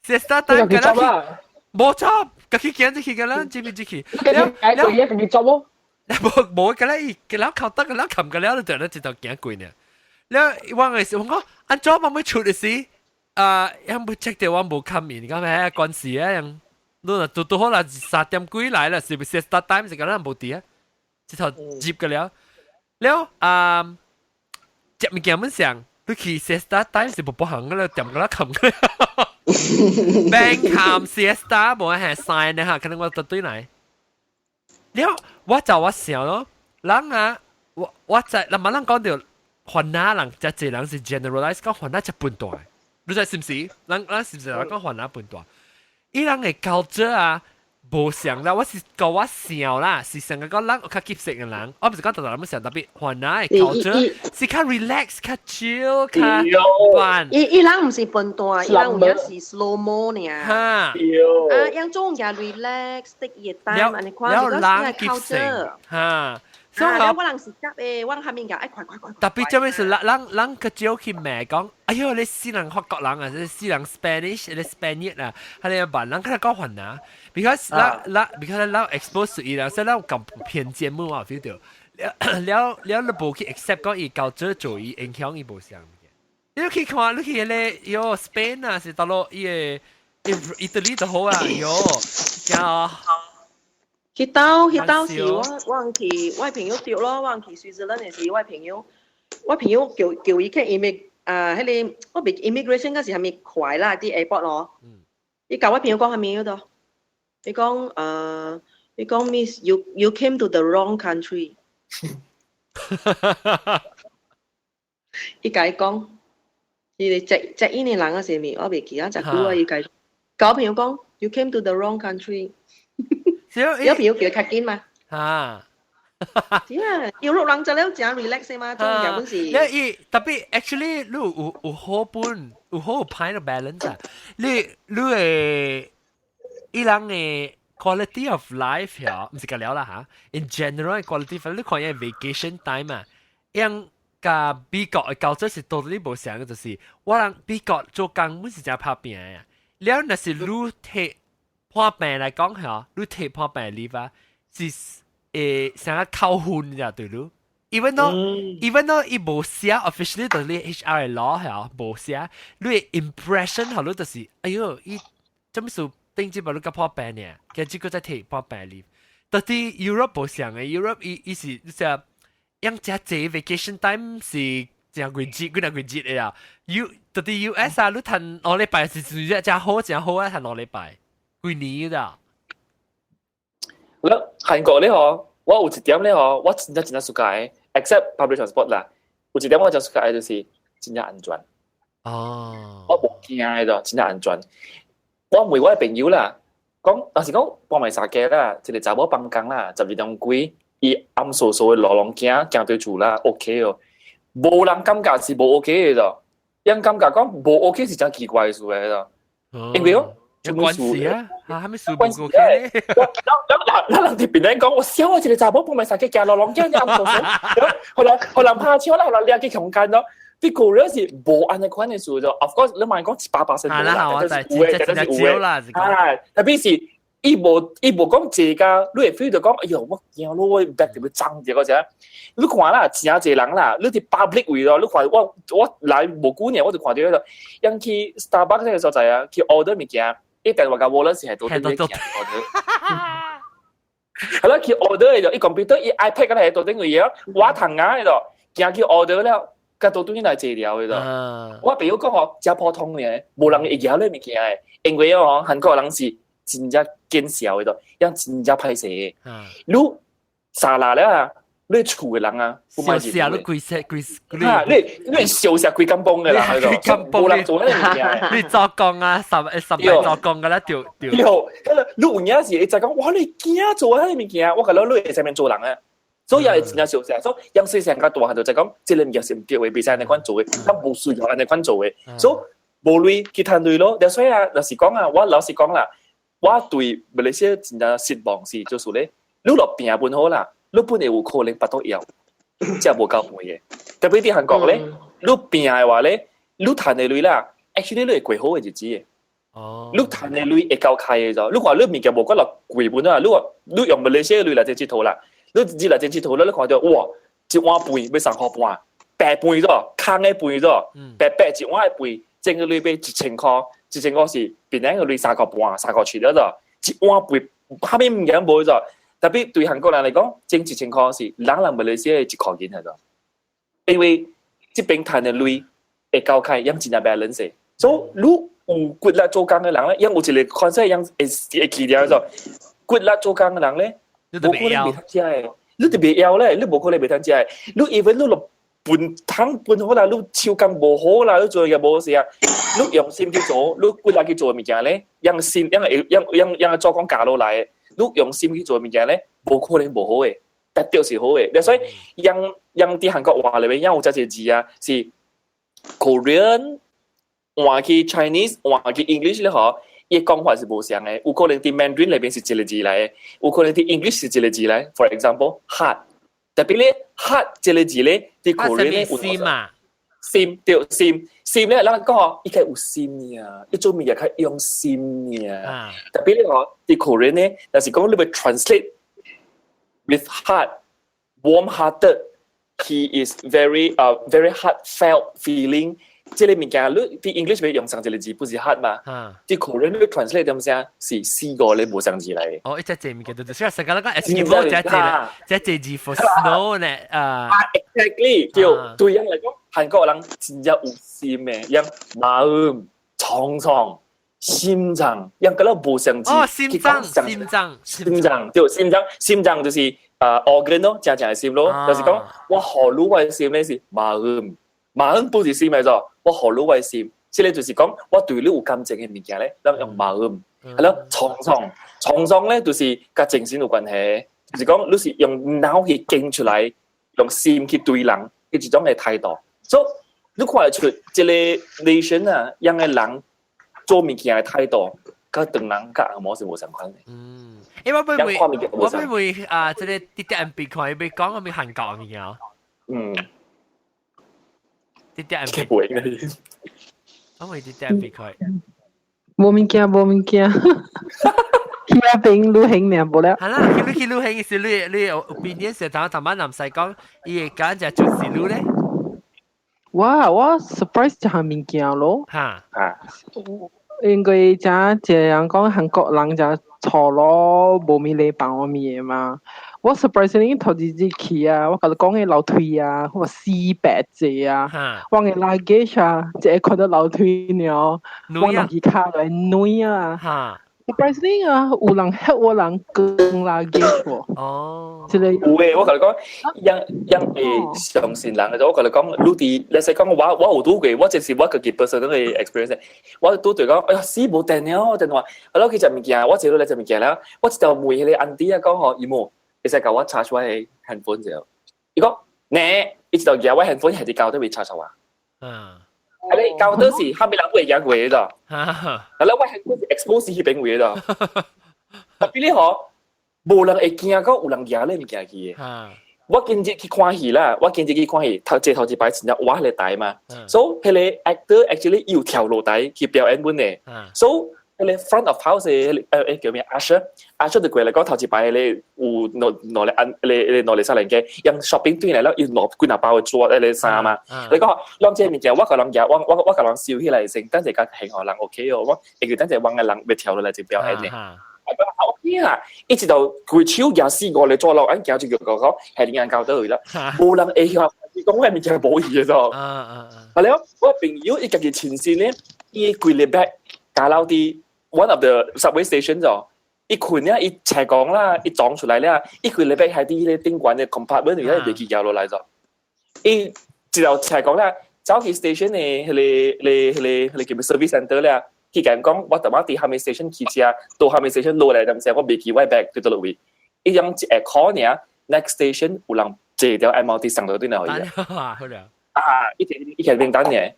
siesta 等個啦，無錯，家己行入去個啦，這邊入去。了了，家己做無？無無個啦，伊個了靠得個了冚個了，就咧一頭行過呢。了，我嘅時我講，按怎我欲出的時，啊，樣無 check 到我無冚面，咁咩關事啊？樣，你若拄拄好啦，3點幾來啦，是不是 siesta time 是個咱無佇啊？一頭接個了。了啊，食物件本上，你去 siesta time 是無不行個啦，點個啦冚個啦。Bank 冚 siesta 無係 sign 呢嚇，可能我對對來。了，我就我想咯，人啊，我我在，那麼人講到番仔人，這濟人是 generalize 講番仔誠笨惰，你知是毋是？人人是毋是講番仔笨惰？伊人的 culture 啊，無像啦，我是講我想啦，是成個講人較急性的人，我毋是講逐逐人想，特別番仔的 culture 是較 relax、較 chill、較慢。伊伊人毋是笨惰，伊人有影是 slow mo 爾。哈。啊，樣種也 relax，得伊的 time，按呢看，了人急性，哈。所以我人是急的，我下面個愛快快快。特別這邊是人人人較少去罵講，哎喲，你死人法國人啊，你死人 Spanish，你 Spaniard 啊，係你扮人較講番仔，because 咱咱 because 咱 expose 伊啦，所以咱有咁偏見麼啊 feel 到，了了你無去 accept 講伊教這做伊影響伊無相。你去看，你去迄個喲 Spain 啊，是到落伊個意大利就好啊，喲，驚啊！彼兜彼兜是我我去我朋友著咯，我去瑞士蘭的時，我朋友叫叫伊去 immig 啊，彼個我袂 immigration 嗰時係咪快啦？佇 airport 咯。伊共我朋友講啥物嗰度？伊講伊講 Miss you came to the wrong country。伊共伊講，伊個 check check in 的人啊，是物？我袂記啊，誠久啊，伊共共我朋友講，you came to the wrong country。有朋友叫伊較緊嘛？啊，是啊，europe 人就了誠 relax 嘛，種根本是。你伊特別 actually 你有有好本有好有歹的 balance 啊，你你會伊人的 quality of life 呀，毋是個了啦嚇。In general quality of life，你看伊 vacation time 啊，樣佮美國的culture 是 totally 無相嘅，就是我人美國做工本是誠拍拚的，了若是你提破病來講嚇，你提破病 leave 啊，是會成個扣分咋對囉？Even though even though 伊無寫 officially 就是 HR 的 law 嚇，無寫，你的 impression 嚇，你就是，哎喲，伊做咩事頂這擺你佮破病呢？跟這個再提破病 leave。到底 Europe 無相的，Europe 伊伊是你知樣誠濟 vacation time 是誠幾節幾若幾節的啊。U 到底 US 啊，你趁2禮拜是是誠好誠好啊，趁2禮拜，幾年啦。了韓國咧嗬，我有一點咧嗬，我真正真正 suka，except public transport 啦。有一點我真 suka 就是真正安全。哦，我無驚的，真正安全。我問我的朋友啦，講，若是講半暝三更啦，一個查某放工啦，12點幾，伊暗傻傻的路攏行行對厝啦，OK 哦，無人感覺是無 OK 的，𪜶感覺講無 OK 是真奇怪的事來的，因為哦，有關係啊，啊，係咪事無 OK？我咱人佇邊咧講，我笑啊，一個查某半暝三更行路攏行暗傻傻，予人予人拍笑啦，予人掠去強姦咯。啲個人是無按呢款的事就，of course 你莫講100%無啦，但是有的，但是有的，啊，特別是伊無伊無講這個，你會 feel 到講，哎喲，我驚咯，我 bag 特別髒這個啥？你看啦，真濟人啦，你佇 public 位咯，你看我我來無久呢，我就看著彼個，𪜶去 Starbucks 那個所在啊，去 order 物件，伊電話共 wallet 是係倒底咧行 order。係啦，去 order 的就伊 computer 伊 iPad 個係倒頂位啊，我通啊，嗰度行去 order 了。甲倒轉來坐了的咯。我朋友講吼，誠普通的，無人會舉咧物件的，因為哦，韓國人是真正見笑的咯，樣真正歹勢的。你沙拉了啊，你厝的人啊，不買笑你規色規，你你笑死規間崩的啦，無人做咧物件。你做工啊，十十擺做工噶啦，對對。對，你有影是會知講，哇！你驚做彼物件，我覺得你會使免做人啊。所以也會真正相似，所以𪜶細細較大漢就就講，這個物件是毋對的，袂使按呢款做的，咱無需要按呢款做的，所以無鐳去趁鐳咯。所以啊，若是講啊，我老實講啦，我對馬來西亞真正失望是，就是咧，你若拼本好啦，你本會有可能腹肚枵，這無夠飯的。特別佇韓國咧，你拼的話咧，你趁的鐳啦，actually 你會過好的日子的。哦，你趁的鐳會夠開的咗，你看你物件無夠落貴本啊，你話你用馬來西亞鐳來這佚佗啦。你日來這佚佗，你看著哇，一碗飯欲三箍半，白飯咗，空的飯咗，白白一碗的飯，整個鐳欲1000箍，1000箍是檳榔的鐳3箍半，3箍七了咗，一碗飯啥物物件無咗。特別對韓國人來講，整1000箍是人人馬來西亞的1箍銀係咗，因為這邊趁的鐳會夠開，𪜶真正 balance。所以你有骨力做工的人咧，𪜶有一個 concept，𪜶會會記得咗，骨力做工的人咧。無可能袂通食的，你就袂曉咧，你無可能袂通食的。你 even 你落笨湯笨好啦，你手工無好啦，你做嘢無事啊。你用心去做，你骨力去做物件咧，用心，用用用用做工教落來，你用心去做物件咧，無可能無好的，絕對是好的。所以，𪜶𪜶佇韓國話裏面，𪜶有這個字啊，是 Korean 換去 Chinese 換去 English 咧，嗬。伊講法是無相的，有可能佇 Mandarin 內面是一個字來的，有可能佇 English 是一個字來。For example，heart，特別咧 heart 這個字咧，佇 Korean 咧有心嘛，心對心心咧，咱講吼，伊較有心呀，伊做物件較用心呀。特別咧吼，佇 Korean 咧，若是講你欲 translate with heart，warm-hearted，he is very very heartfelt feeling。這個物件你佇 English 欲用上一個字，不是 heart 嘛？佇 Korean 你 translate 點聲是四個咧無相字來。哦，一隻字物件就就是成個那個 Eskimo 這字這這字 for snow 呢啊。 Exactly，對對𪜶來講，韓國人真正有心的，𪜶 마음 정성心臟，𪜶覺得無相字。哦，心臟，心臟，心臟，對，心臟，心臟就是organ 咯，正正的心咯，就是講我予你我的心咧是 마음。마음 不是心嚟咗，我予你我的心，這個就是講我對你有感情的物件咧，咱用마음。係咯，정성，정성咧就是佮精神有關係，就是講你是用腦去經出來，用心去對人的一種的態度。所以你看得出這個 nation 啊，樣的人做物件的態度，佮唐人佮紅毛是無相款的。嗯，欸，我欲問，我欲問啊，這個啲啲人別看，欲講我咪韓國物件。嗯。啲啲人別，我問啲啲人別看。無物件，無物件。去那邊旅行爾，無了。係啦，去去旅行時，你你有邊年時頭頭晚南西講，伊會揀隻就是旅咧。我我 surprise 一項物件咯。哈。啊。因為這這人講韓國人這錯咯，無咪禮貌物的嘛。我 surprise 你頭一日去啊，我共你講的樓梯啊，我400隻啊，我的 luggage 啊，一個看到樓梯爾，我落去跤來軟啊。Surprisingly 啊，有人 help 我人更拉 gauge 喎。哦，這個有誒，我共你講，樣樣會相信人嘅，我共你講，你佇，你使講我我有拄過，我這是我家己 personal 嘅 experience。我拄對講，哎呀，死無電了，電話，我去食物件，我一路來食物件了，我一條問彼個 auntie 啊講吼，伊無會使共我 charge 我的 handphone 者，伊講，呢，伊一條舉我 handphone 係佇高頭位 charge 我。啊你高頭是啥物人會行過的，啊咧我 handphone 是 expose 彼邊位的，特別你吼，無人會驚講有人舉你物件去的。我今日去看戲啦，我今日去看戲，頭這頭一擺真正我彼個台嘛，所以彼個 actor actually 有跳落台去表演本的，所以彼個 front of house 的彼個叫咩 usher，usher 就過來講頭一擺彼個有攞攞嚟按，彼個攞嚟啥人嘅，用 shopping 轉來了，伊攞幾若包的紙彼個衫嘛，你講攏這物件我共人舉，我我我共人收起來先，等陣較還予人 OK 哦，我會記等陣往個人欲跳落來就表演的。啊，OK 啊！一直到規手舉四五個紙落，按行就叫講係你按交倒去啦，無人會曉講我物件無去的咗。係了，我朋友伊家己親身咧，伊規個 bag 加落佇 one of the subway station 咗，伊困了，伊斜講啦，伊撞出來了，伊規個 bag 係佇彼個頂懸的 compartment 裡面袂記搖落來咗。伊一路斜講啦，走去 station 的彼個、彼個、彼個、彼個叫咩 service center 咧。佢共講，我頭仔佇啥物 station 騎車，到啥物 station 落來，但是我袂記我 bag 佇佗落位。伊用一個 call 爾，next station 有人坐條 MRT 送到對那去。好了。啊，一條一條名單爾。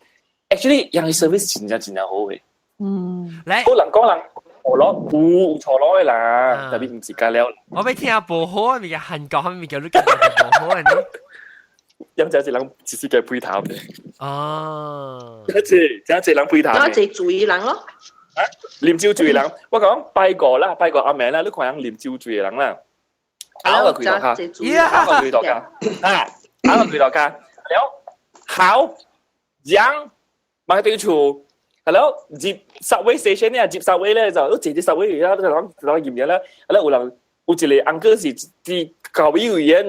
Actually，人嘅 service 真正真正好嘅。來，可能講人錯咯，有有錯咯的啦，特別毋是加了。我欲聽無好嘅物件，韓國啥物件你感覺無好嘅呢？飲這一人一時嘅配頭嘅。哦。這這這人配頭。那這醉人咯。啊，啉酒醉人，我講拜五啦，拜五暗暝啦，你看人啉酒醉的人啦，拗個開頭卡，拗個開頭卡，啊，拗個開頭卡，了好，樣，買對厝，係咯，入 subway station 咧，入 subway 咧就，都坐啲 subway 啦，都講講驗嘢啦，係咯，有人有一個 uncle 是佇搞語言，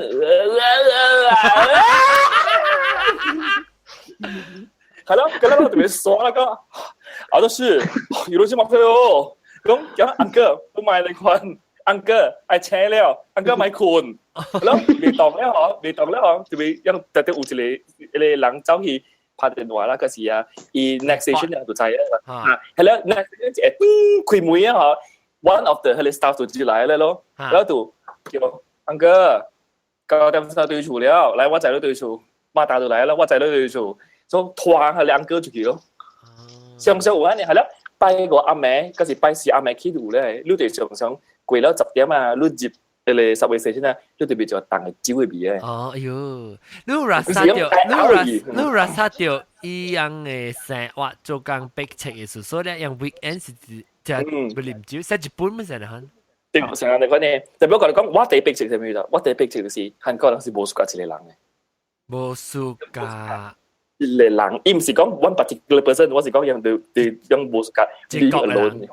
係咯，咁我特別爽啦個，啊都是，이러지마세요。咁講 uncle 不買你款，uncle 愛請了，uncle 買困，係咯，未當了嗬，未當了嗬，特別因特別有一個一個人走去拍電話啦，嗰時啊，伊 next station 就知啦，啊，係咯，next station 一開門啊嗬，one of the 彼個 staff 就進來了咯，然後就叫 uncle 九點三對厝了，來我載你對厝，馬達就來了，我載你對厝。所以拖彼個 uncle 出去咯。常常有按呢係咯，拜五暗暝，嗰時拜四暗暝去有咧，你就常常過了10點啊，你入彼個 subway station 啊，你就變做凍的酒的味的。哦，哎喲，你有 rasa 著，你有 rasa，你有 rasa 著伊樣的生活做工逼切的事，所以咧，用 weekend 是指就欲啉酒，說日本乜事咧？對，成日你講呢，特別我共你講，我第一逼切啥物啦？我第一逼切就是韓國人是無 suka 一個人的。無 suka。一個人，伊毋是講 one particular person，我是講用對對用無 suka being alone。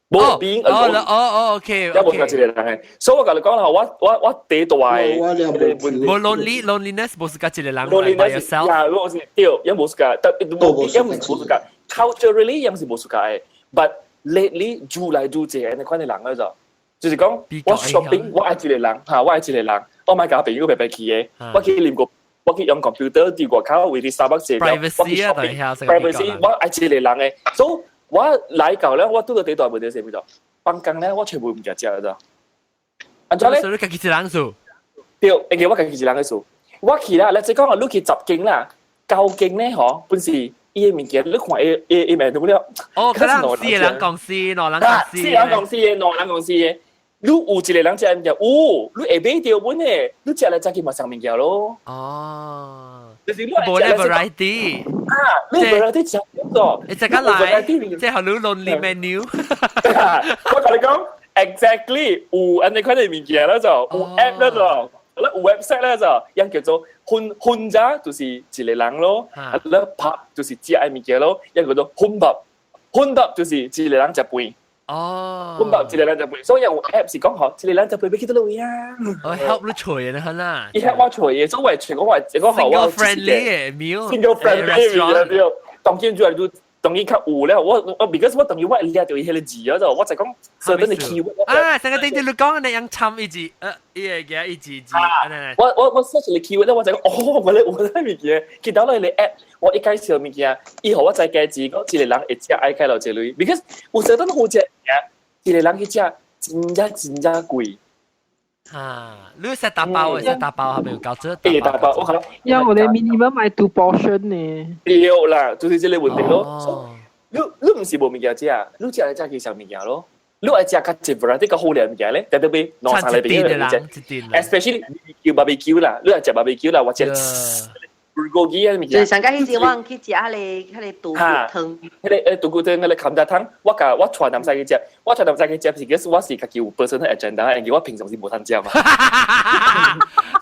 無 being alone。哦哦，OK。一無 suka 一個人的，所以我共你講啦，我我我第大無 lonely loneliness 無 suka 一個人 loneliness 呀，我是對，也無 suka，但也毋是無 suka culturally 也毋是無 suka 的，but lately 愈來愈濟按呢款的人了就，就是講我 shopping 我愛一個人，嚇我愛一個人，我莫共朋友排排去的，我去啉過。我去用 computer 佇外口為佇 Starbucks 坐了，我去 shopping，privacy 我愛一個人的，所以我來到了，我拄著第大問題是啥物？放工咧，我全部毋食食了。按怎咧？所以你家己一人做？對，因為我家己一人去做。我去啦，你即講啊，你去10間啦，9間咧，嗬，本是伊的物件，你看伊伊伊面都了。哦，可能四個人公司，兩人公司。四人公司的，兩人公司的。你有一個人食物件，有，你會買著本的，你食來食去嘛啥物件咯。哦，就是你無咧 variety。啊，你 variety 食咗。你食較來，這予你 lonely menu。我共你講，exactly 有按呢款的物件咧就，有 app 咧就，有 website 咧就，樣叫做混混者就是一個人咯，啊，咧拍就是食的物件咯，樣叫做혼밥，혼밥就是一個人食飯。哦，혼밥一個人食飯，所以有 app 是講吼，一個人食飯欲去佗落位啊？哦，help 你揣的啦。伊 help 我揣的，所以我揣講話，這個好 Single friendly 的 meal ，single friendly 的對，當今就來愈當然較有了，我 because 我當然我會掠到伊彼个字啊，就我就講 certain 的 keyword 啊，上個頂啲你講你用參一字，伊個嘅一字字，我 search 個 keyword 咧，我就講哦，我咧有咧物件，見到咧你 app，我一介紹物件，伊予我知家己講一個人會食愛開落這類，because 有 certain 好食物件，一個人去食真正真正貴。啊，你食打包，食打包係咪有搞這？欸，打包我可能，因為我哋 minimum 買 two portion 呢。對啦，就是這個問題咯。你毋是無物件食，你食來食去啥物件咯？你愛食較濟 variety 較好料物件咧，特別兩三禮拜一食，especially BBQ barbecue 啦，你愛食 barbecue 啦，或者 bulgogi 啊物件。就是上個彼時我去食彼個豬骨湯，彼個豬骨湯，彼個감자탕，我共我帶南西去食，我帶南西去食是其實我是家己有 personal agenda，因為我平常時無通食嘛。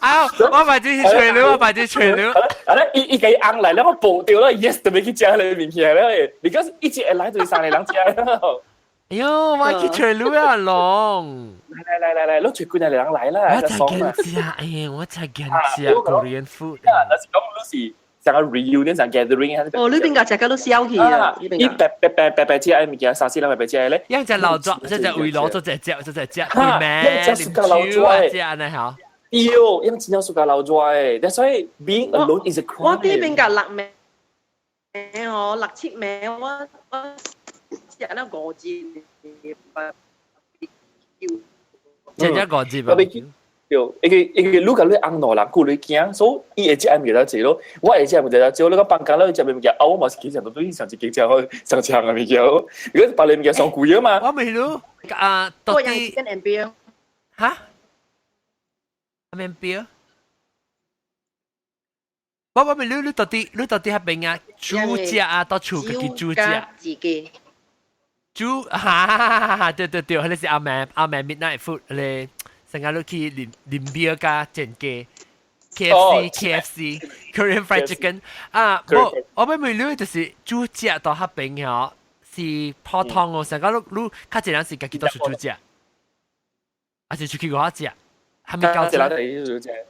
啊！我擺這是吹牛，我擺這吹牛。啊咧，伊伊共翁來了，我報掉了，yes，特別去食彼個物件咧，because 一直會來就是三個人食。哎喲，我去吹牛啊，龍！來來來來，你隨幾個人來啦。我才敢食，哎呀，我才敢食 Korean food。若是講你是像個 reunion 像 gathering 哦，你邊個食到都消去啊？伊白白白白白食的物件，三四人白白食的咧。一隻老粥，一隻圍爐，一隻食，一隻食，哈，咩？一隻老粥食安呢嚇？對，因真正暑假老熱的，That's why being alone is a crime。我這邊個六名哦，六七名，我食了五隻。食只五隻吧。對，因為因為你共你翁兩人顧你驚，所以伊會食物件濟咯。我會食物件少，你講放工了食物件，啊，我嘛是經常都對上一間食好上搶的物件。如果別个物件上貴啊嘛。我未รู้啊，到底哈？咩標？我未รู้你到底彼邊啊？煮食啊，到厝家己煮食。自己。煮，哈哈哈哈！對對對，彼个是阿妹 midnight food 咧。成日都去啉啉啤加煎雞，KFC KFC Korean Fried Chicken 啊！我欲問你就是煮食到彼邊嗬，是普通哦，成個你你較濟人是家己到處煮食，還是出去外食？係咪夠？較濟人煮食。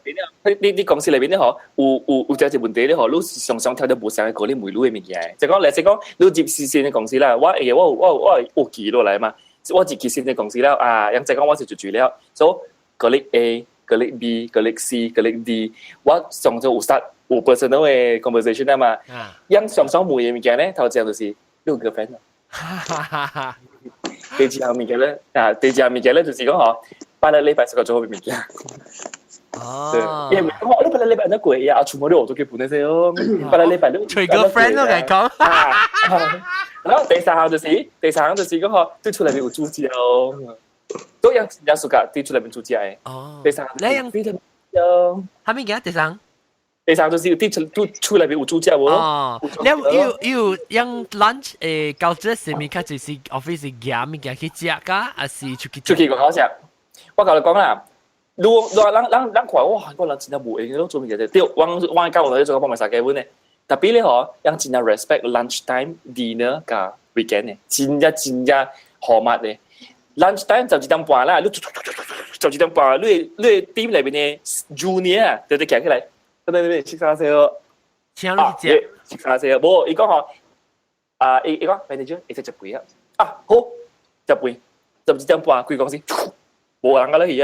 你公司內面咧嗬，有有一個問題咧嗬，你常常聽到無相的歌，你問你的物件。就講來說講，你入新的公司啦，我會我有記落來嘛。我入去新的公司了啊，人就講我是住住了，所以 colleague A、colleague B、colleague C、colleague D，我上咗有 start 有 personal 的 conversation 啊嘛。人常常問的物件咧，頭一項就是你有 girlfriend 啊？第二項物件咧，啊，第二項物件咧就是講嗬，拜六禮拜是個做好物件。哦，對，因為我你拜六禮拜那過呀，全部都我做基本那些哦，拜六禮拜都隨 girlfriend 咯，嚟講。然後第三項就是講嗬，對厝內面有煮食哦，都樣樣暑假對厝內面煮食的。哦，第三你樣非常哦，蝦米嘅第三？第三就是對厝對厝內面有煮食無？哦，你有有用 lunch 到這時物較就是 office 夾物件去食㗎，還是出去？出去外口食。我共你講啦。如果咱咱咱看哇，韓國人真正無閒咯，做物件對，我教我做個幫埋三家本的。特別咧嗬，人真正 respect lunch time、dinner 佮 weekend 的，真正真正好密的。lunch time 11點半啦，你11點半，你 team 內面的 junior 啊，就就行起來，對對對，食啥先哦？請你食，食啥先？無，伊講嗬，啊，伊伊講 manager 會使食飯啊？啊，好，食飯，11點半規公司，無人個咧去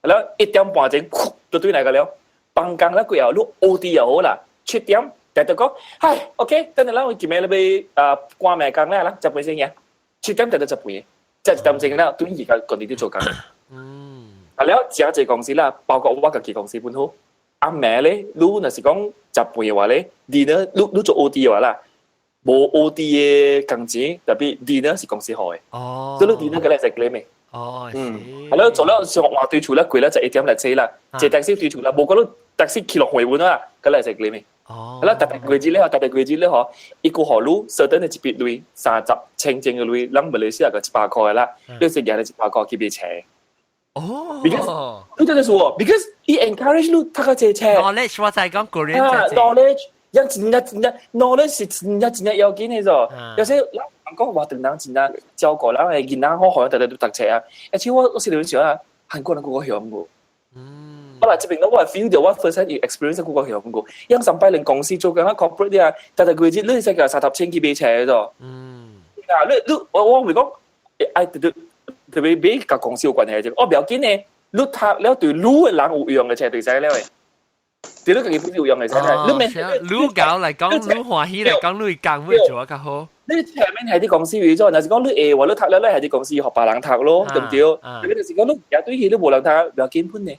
個。了1點半鐘，就對來個了。放工了過後，你 OT 又好啦，7點，就就講，唉，OK，等陣啦，我今日要啊關埋工啦，啦，食飯先嘅。7點就就食飯，食一點鐘了，對而家嗰啲都做工。啊了，誠濟公司啦，包括我家己公司本好。暗暝咧，你若是講食飯的話咧，dinner 你你做 OT 的話啦，無 OT 的工錢，特別 dinner 是公司予的。哦。所以你 dinner 個咧會使 claim 的。哦，嗯，係咯，做了上換對厝啦，過了就1點來坐啦，坐 taxi 對厝啦，無講你 taxi 去落回本啦，個咧會使 claim 的。哦。係啦，特別過節咧，特別過節咧嗬，伊個予你 certain 的一筆鐳，30千錢的鐳，咱馬來西亞個100塊啦，你是贏了一百塊去買冊。哦。 Because 你真係說，because 伊 encourage 你讀較濟冊。 knowledge 我就係講個人 knowledge，樣真正真正 knowledge 是真正真正要緊的咾。有時人講話當人真正照顧人的囡仔好，好像逐日都讀冊啊。而且我我是兩想啊，韓國人閣較曉無？我來這邊我 feel 到我 first hand experience 嗰個香港，因上擺人公司做緊啊 corporate 啲啊，但係佢節你使個三十千去買車咗。啊，你我會講，愛特別特別比佮公司有關係啫。我不要緊呢，你讀了對你的人有用嘅車對使了嘅。對你家己本身有用嘅車，你免你搞嚟講，你歡喜嚟講，你講會做得較好。你前面係啲公司為咗，若是講你會話你讀了，你係啲公司予別人讀咯，對唔對？你就是講你也對佢你無人讀，不要緊本呢。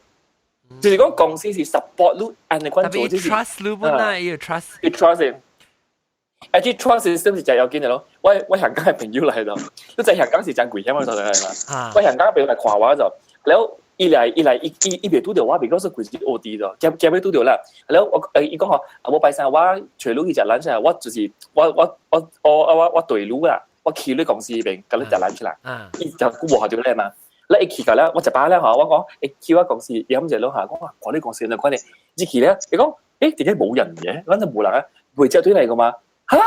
就是講公司是 support 你按呢款做，就是 trust 你本來要 trust，要 trust。actually trust system 是真要緊的咯。我香港嘅朋友來的，你在香港是真危險嘅所在嘛。我香港朋友來看我就，然後伊來伊來伊伊伊袂拄著我，because 規日 OT 咗，夾夾欲拄著啦。然後我伊講吼，啊無拜三我揣你去食 lunch，我就是我對你啦，我去你公司彼邊，佮你食 lunch 啦。伊就久無學著咧嘛。你一去到咧，我食飽咧吼，我講去我公司，伊諗住咯嚇，講話看你公司有關係，一去咧，伊講點解無人嘅？咱就無人啊，袂接對來個嘛？哈！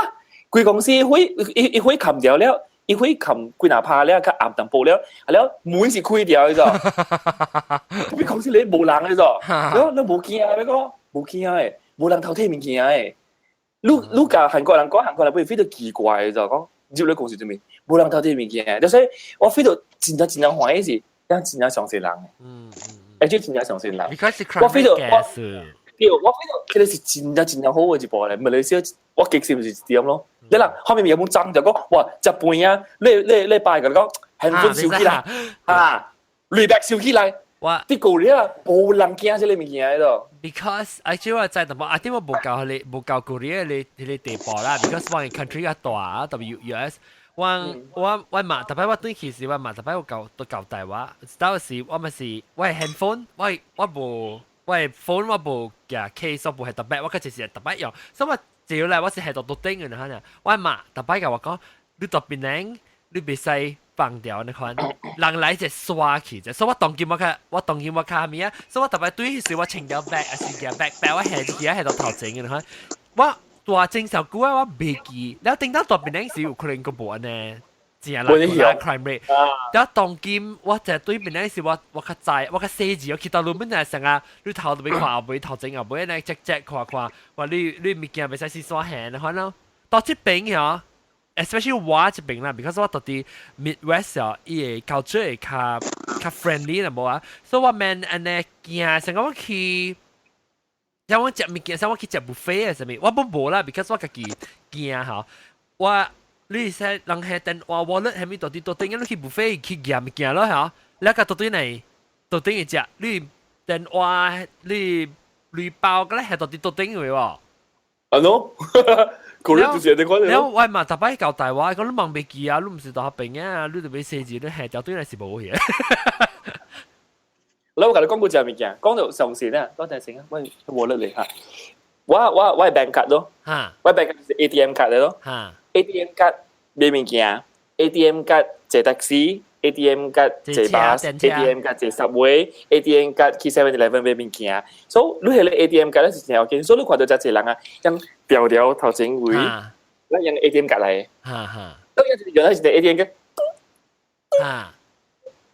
規公司火伊伊火冚掉了，伊火冚幾若拍了，較暗淡薄了，了門是開掉的咋？你公司裡無人的咋？你無驚的，你講無驚的，無人偷提物件的。你佮韓國人講，韓國人會 feel 到奇怪的咋？講入你公司做咩？無人偷提物件，就是我 feel 到真正真正歡喜是，咱真正相信人的。而且真正相信人。我 feel 到我。對，我 feel 到這個是真正真正好的一步咧。馬來西亞我激心是一點咯。你人後面有本章就講，哇，食飯啊，你拜個講，handphone 收起來，啊，鐳白收起來。我啲舊年啊，無人驚這個物件喺度。 Because actually 我知淡薄，啊點我無夠彼個無夠 Korea 彼個地步啦。Because 我 country 較大，特別 US。我嘛，特別我轉去時，我嘛特別有夠都夠大話。當時我嘛是我係 handphone，我無我係 phone 我無夾 case，我無係特別，我個就是特別用。所以我照來我是係到桌頂嘅，你看我嘛特別共我講，你特別靚，你袂使放掉你看，人來就刷去啫。所以我當今我較我當今我較物啊，所以我特別對時我穿條 bag 還是夾 backpack，我係自己喺度頭前嘅，你看我。大正時久啊，我袂記，了頂到大邊陣時有可能閣無按呢，真啦，crime rate。了當今我就對邊陣時我較知，我較細緻，我去到路邊來成啊，你頭都欲看後尾，頭前後尾呢，隻隻看看，話你物件袂使四散行，你看咯。到這邊嗬，especially 我這邊啦，because 我到佇 Midwest 哦，伊個 culture 會較較 friendly 啦無啊，所以我免按呢驚，成個我去。像我食物件，像我去食 buffet 啊，啥物，我本無啦，because 我家己驚吼。我你說人係電話 wallet 係咪到底到底你去 buffet 去夾物件咯吼？你個到底嚟到底會食？你電話你鐳包個咧係到底到底嘅喎？啊喏，個人就是這款。了我嘛，逐擺交代我，講你忘袂記啊，你毋是大學病啊，你就欲寫字，你係條對來是無去。我共你講過隻物件，講到上線啊，講陣先啊，我 wallet 嚟嚇。我係 bank 卡咯，我 bank 卡是 ATM 卡嚟咯。ATM 卡買物件，ATM 卡坐 taxi，ATM 卡坐 bus，ATM 卡坐 subway，ATM 卡去 7-Eleven 買物件。所以你彼個 ATM 卡咧是真要緊，所以你看到遮濟人啊，用條條頭前位，咱用 ATM 卡來。當然原來是 ATM 卡。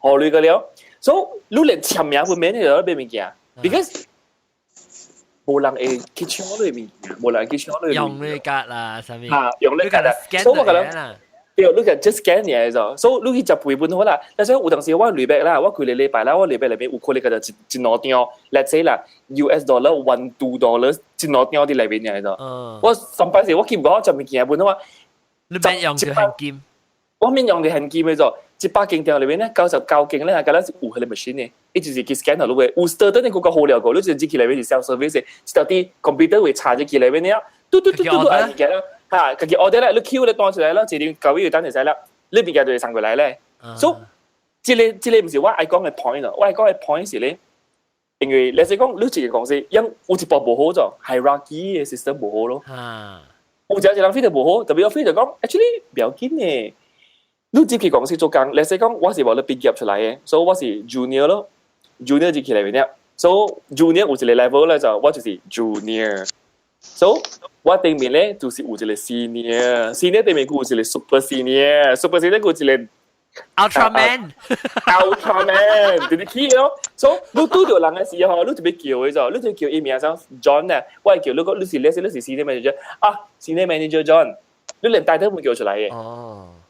予你個了。所以你連簽名都免，你就買物件，because 無人會去搶你物件，無人去搶你。用你卡啦，啥物？嚇，用你卡啦。所以我覺得，對，你個 just scan 爾啫。所以你去食飯本好啦。但是有當時我禮拜啦，我規個禮拜啦，我禮拜內面有可能個就一兩張，let's say 啦，US dollar $1 $2 一兩張佇內面爾啫。我上擺時我去唔過食物件本好，你免用著現金。我免用著現金的啫。100間店裏面咧，99間咧，係敢若是有彼個 machine 的，伊就是去 scan 落去，有 certain 的閣較好了個，你就入去內面是 self service，一條啲 computer 會查入去內面了，嘟嘟嘟嘟嘟按鍵啦，嚇，家己 order 咧，你 queue 咧單出來啦，一張交易單就使啦，你物件就會送過來咧。所以，這個毋是我愛講的 point 咯，我愛講的 point 是咧，因為你是講你一個公司，因有一步無好咗，hierarchy 的 system 無好咯。有一個人 feel 無好，特別我 feel 就講，actually 不要緊的。你入去公司做工，你是講我是無咧畢業出來的，所以我是 junior 咯，junior 入去內面了，所以 junior 有一個 level 咧，就我就是 junior，所以我頂面咧就是有一個 senior，senior 頂面閣有一個 super senior，super senior 閣有一個 Ultraman。 Ultraman，直直起咯。所以你拄著人嘅時候，你就欲叫伊就，你就叫伊名聲 John 咧。我會叫你講，你是你是 senior manager 啊，senior manager John，你連 title 會叫出來嘅。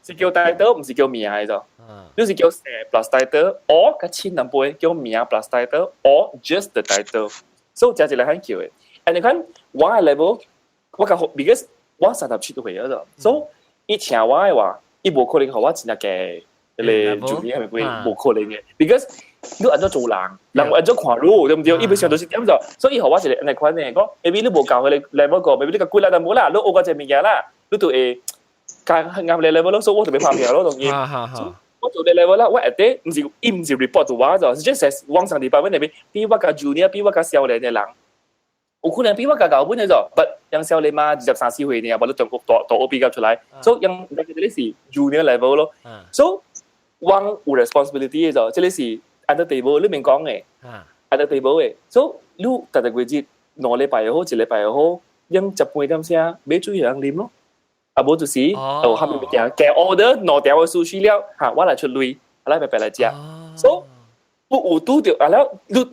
是叫 title，毋是叫名嘅就。你是叫姓 plus title，or 較淺淡薄叫名 plus title，or just the title。所以這一個很叫嘅。And 你看我嘅 level，我較好，because 我37歲咗就，所以伊請我嘅話，伊無可能予我真正嘅。你做嘢係咪會無可能嘅？because 你按怎做人，人按怎看你，對唔對？伊欲想到是點就，所以予我一個按呢款嘅講，maybe 你無夠彼个 level 個，maybe 你較貴啦，但無啦，你學過這物件啦，你就會較啱你 level 咯，所以我就欲拍片咯，當然。我做你 level 啦，我一啲毋是伊毋是 report 到我就，是 just as 網上 department 內邊比我較 junior，比我較少年嘅人，有可能比我較𠢕本嘅就，but 樣少年嘛，23、24歲呢，無你中國大大學畢業出來，所以樣那個是 junior level 咯，所以我有 responsibility 嘅就，這個是 under table 你免講嘅，under table 嘅，所以你逐個月節2禮拜又好，一禮拜又好，飲食飯點聲買水予人啉咯，啊無就是哦，下面物件加 order 兩條嘅壽司了，嚇我來出鐳，來白白來食，所以有有拄著啊了，你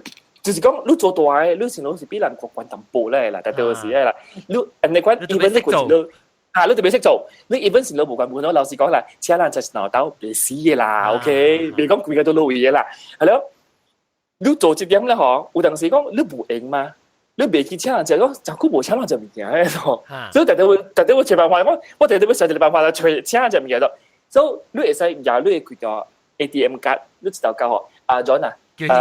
就是講你做大嘅，你是攏是比人懸懸淡薄咧啦，大多時啦，你按呢款 even 你做。嚇，你特別識做，你 even 是你無關本咯。老實講啦，請人就是腦刀袂死嘅啦，OK，別講規個都老位嘅啦，係咯。你做這點咧嗬，有當時講你無閒嘛，你袂去請人食，講真久無請人食物件嘅咯。所以特別會特別會揣辦法，我特別會想一個辦法來揣請人食物件咯。所以你會使舉你的開條 ATM 卡，你一頭交予阿 John 啊，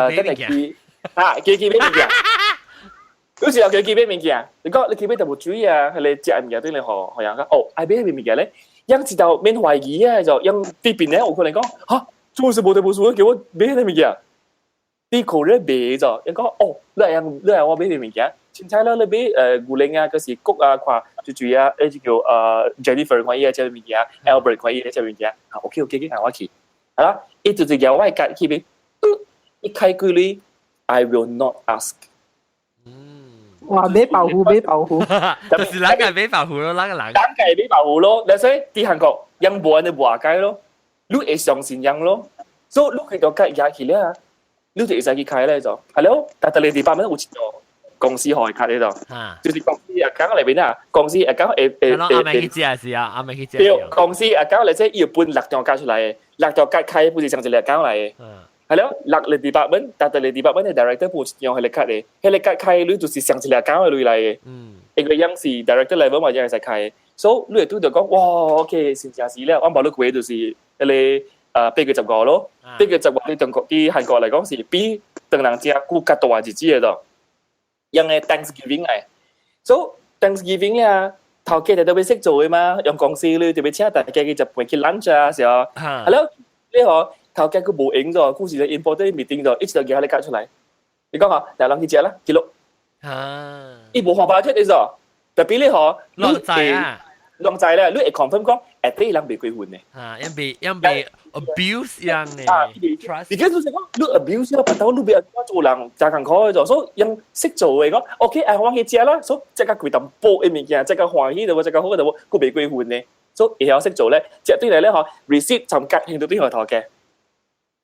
等下去啊，叫佢買物件。有時候叫佢買物件，你講你去買淡薄水啊，彼個食物件對你予予人講，哦，愛買彼物件咧，樣一道免懷疑啊，就樣對邊咧有可能講，嚇，做是無得無數，叫我買彼物件。啲口咧買咗，人講哦，你係你係我買彼物件，凊彩啦，你買牛奶啊，嗰是穀啊，看就注啊，誒就叫Jennifer 看伊食物件，Albert 看伊食物件，啊 OK OK，我去，係啦，伊就是叫我卡去買，一開幾鐳，I will not ask。哇！買保護，買保護，就是哪個買保護咯，哪個人？人家買保護咯，你說佇韓國人無按呢無解咯，你會相信人咯，所以你開條卡壓起了，你就會使去開咧就，係咯，但係你 department 有一個公司開卡呢度，就是公司 account 裏邊啊，公司 account 會會會。阿妹去食是啊，阿妹去食。對，公司 account 嚟說，伊有分六張卡出來嘅，六張卡開不是上一個 account 來嘅。係咯，六個 department，但係 department 嘅 director 分一張彼個卡嘅，彼個卡開你就是上一個 account 嘅鐳來嘅。因為樣是 director level 嘛，樣會使開。所以你會拄著講，哇，OK，真正是了，我無你過就是彼個8月15咯，八月十五佇中國佇韓國來講是比唐人街閣較大日子嘅咯。樣嘅 Thanksgiving 嚟，所以 Thanksgiving 咧，頭家就特別識做嘅嘛，用公司你特別請大家去食飯去 lunch 啊，是啊，係咯，你嗬頭家閣無閒咗，閣是 important meeting 咗，一直就舉彼個卡出來，你講下，來人去食啦，記錄，伊無花巴出嚟咗，特別你嗬，亂知啊，亂知咧，你會 confirm 講，下底人袂過分嘅，啊，因被 abuse 樣嘅，trust，而家就是講，你 abuse 了，別頭你袂按怎做人，誠艱苦嘅做，所以人識做嘅講，OK，哎，我去食啦，所以食較貴淡薄嘅物件，食較歡喜就無，食較好就無，閣袂過分嘅，所以會曉識做咧，食對來咧嗬，receipt 參加興到對予頭家。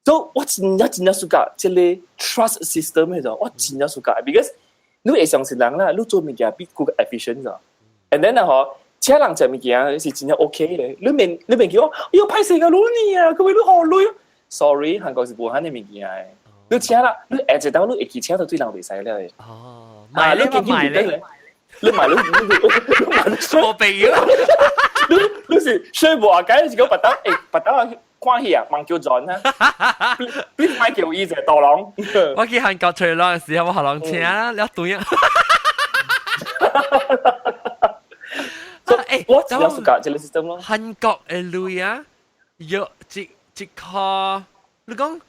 所以我真正真正 suka 這個 trust system 嘅就，我真正 suka，because 你會相信人啦，你做物件比閣 efficient 咗，and then 啊嗬。請人食物件是真正 OK 嘅，你免叫我，哎喲歹勢個攞你啊，各位你好累，sorry，韓國是無按呢物件嘅，你請啦，你下一道你會記請到對人袂使了嘅。哦，買咧買咧，你買你你買你無必要，你你是衰無啊？解是講別當誒，別當看戲啊，莫叫 John 啊，你莫叫伊一個大人。我去韓國吹浪嘅時候，我予人請了對啊。我只有 suka 這個 system 咯。韓國嘅鐳啊，有一一箍，你講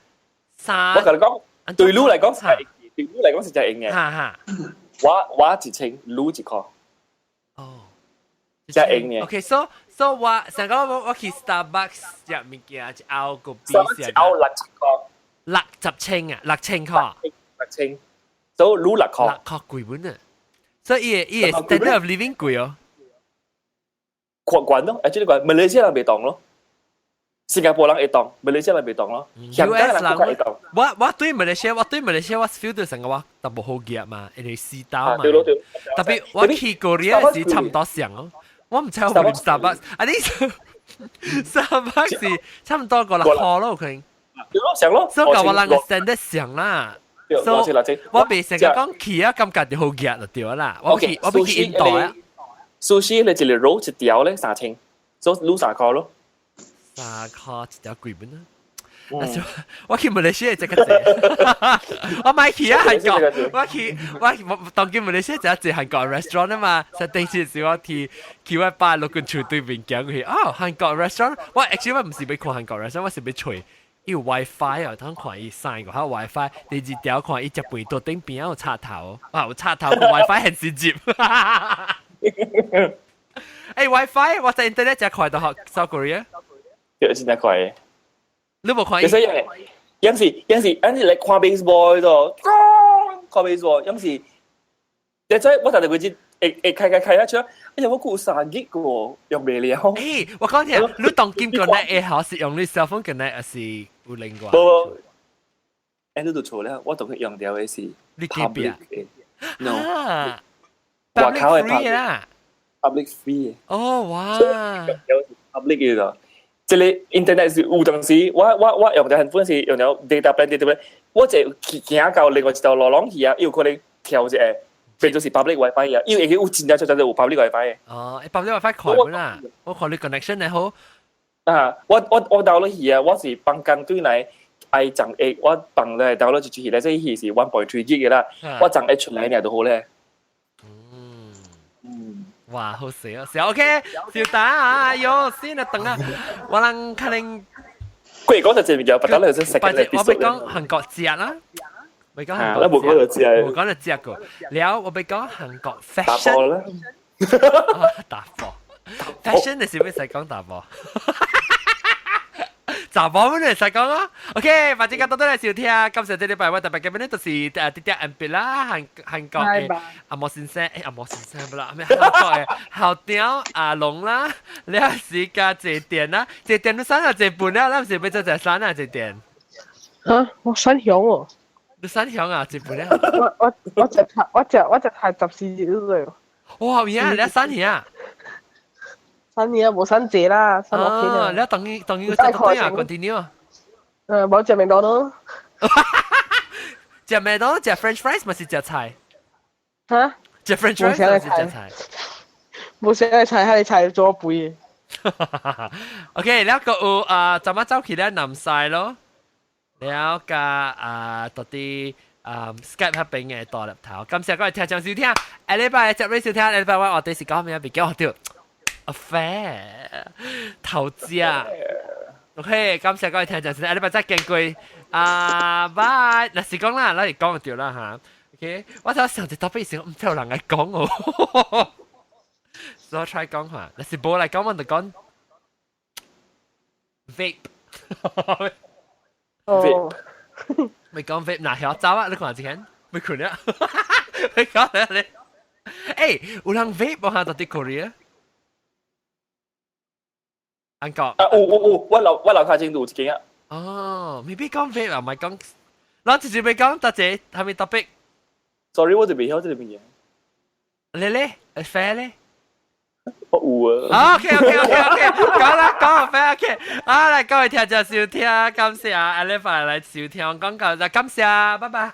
三？我共你講，對你來講係，對你來講是真用嘅。哈哈。我1千，你1箍。哦，真用嘅。 OK，so 我上個我去 Starbucks 食物件，一甌個比一甌60箍。60千啊，6000箍。6000，所以你6箍。6箍貴本啊，所以伊個 standard of living 貴哦。懸懸咯，actually 懸，馬來西亞人袂當咯。新加坡人會當，馬來西亞人袂當咯。香港人更加會當。我對馬來西亞，我 feel 到成個我特別好夾嘛，因為四刀嘛。對咯對。特別我去 Korea 時差唔多上咯，我唔知我唔 Starbucks，啊你 Starbucks 是差唔多個六塊咯，可能。對咯，上咯。所以我人個 standard 上啦。所以我袂成個講去啊，感覺就好夾就對啦。我去印度啊。壽司你一個 roll 一條咧3000，所以滷3塊咯。 3塊一條幾蚊啊？我去馬來西亞這個濟，我買去啊韓國，我去我當今馬來西亞就一韓國 restaurant 啊嘛，實頂次時我去我爸六個厝對面行過去，哦韓國 restaurant，我 actually 我唔是欲看韓國 restaurant，我是欲揣有 WiFi 啊，通看伊三個，還有 WiFi，第二條看伊食飯桌頂邊有插頭，啊有插頭個 WiFi 很直接。欸 WiFi 我在 internet 真快到學 South Korea。對，真快。你無看？其實有時來看 baseball 咯，看 baseball 有時，你知我特別會會開開開下出，哎呀，我有3 G 個用袂了。欸，我講聽，你當今個呢會好是用你 cell phone 個呢，還是有另外？無無，欸，你就錯了，我當佢用掉的是你 public 的，no，外口的 free 啦，public free。哦哇，public 嘅咯。這個 internet 是有當時，我用的很是用了 data plan data plan，我就行到另外一條路攏去啊，有可能跳一個變做是 public WiFi 啊，因為有真正真正有 public WiFi 嘅。哦，public WiFi 快啦，我看你 connection 係好。啊，我 download 去啊，我是放工對來愛從 A，我放來 download 一出去咧，這戲是 1.3 G 嘅啦，我從 A 出來爾就好咧。哇，好笑啊！笑 OK，笑打啊！喲，先啊，等啊，我人可能。過講就這物件，不得了，真食嘅。我欲講韓國食啦，欲講韓國。我無講就食。無講就食過。了，我欲講韓國 fashion 啦。打波。fashion 你是欲使講打波？查某阮會使講啊。OK，反正多多來收聽，感謝這禮拜我特別嘉賓呢，就是啲啲安別啦，韓國的阿莫先生，欸阿莫先生不啦，咩韓國的校長阿龍啦，了時間坐電啦，坐電你省啊坐半了，咱毋是欲做一省啊坐電。嚇，我三鄉哦。你三鄉啊，坐半了。我我我只我只我只太14日了。哇，有影，你三鄉啊？三年啊，無三謝啦，三六天啊。你等於等於個對啊，continue 啊。無食麥當勞。食麥當勞食 French fries 咪是食菜？嚇？食 French fries 咪是食菜？無啥個菜，係菜做肥。 OK，了個有啊，怎麼走去咧南西咯？了加啊，到底啊 Skype 那邊嘅大粒頭，感謝各位聽眾收聽，下禮拜接嚟收聽，下禮拜我話題是講咩？別叫我掉。affair 投資啊，OK，感謝各位聽眾收聽，下禮拜再見過啊，拜，若是講啦，咱是講就對啦嚇，OK，我頭上一特別時，毋知有人來講哦，所以我 try 講下，若是無來講，我就講 vape，哦，未講 vape，嗱，曉走啊，你看之前未困啊，未講咧，你，欸，有人 vape 無哈？到佇 Korea？韓國啊，有有有，我樓下前有一間啊。哦，maybe 講 vape 啊，唔係講，咱直接欲講，大姐，係咪特別？Sorry，我就袂曉這個物件。你咧，affair 咧？我有啊。 OK，講啦，講 affair OK。啊，來各位聽眾收聽，感謝啊，阿禮拜來收聽講講，就感謝，拜拜。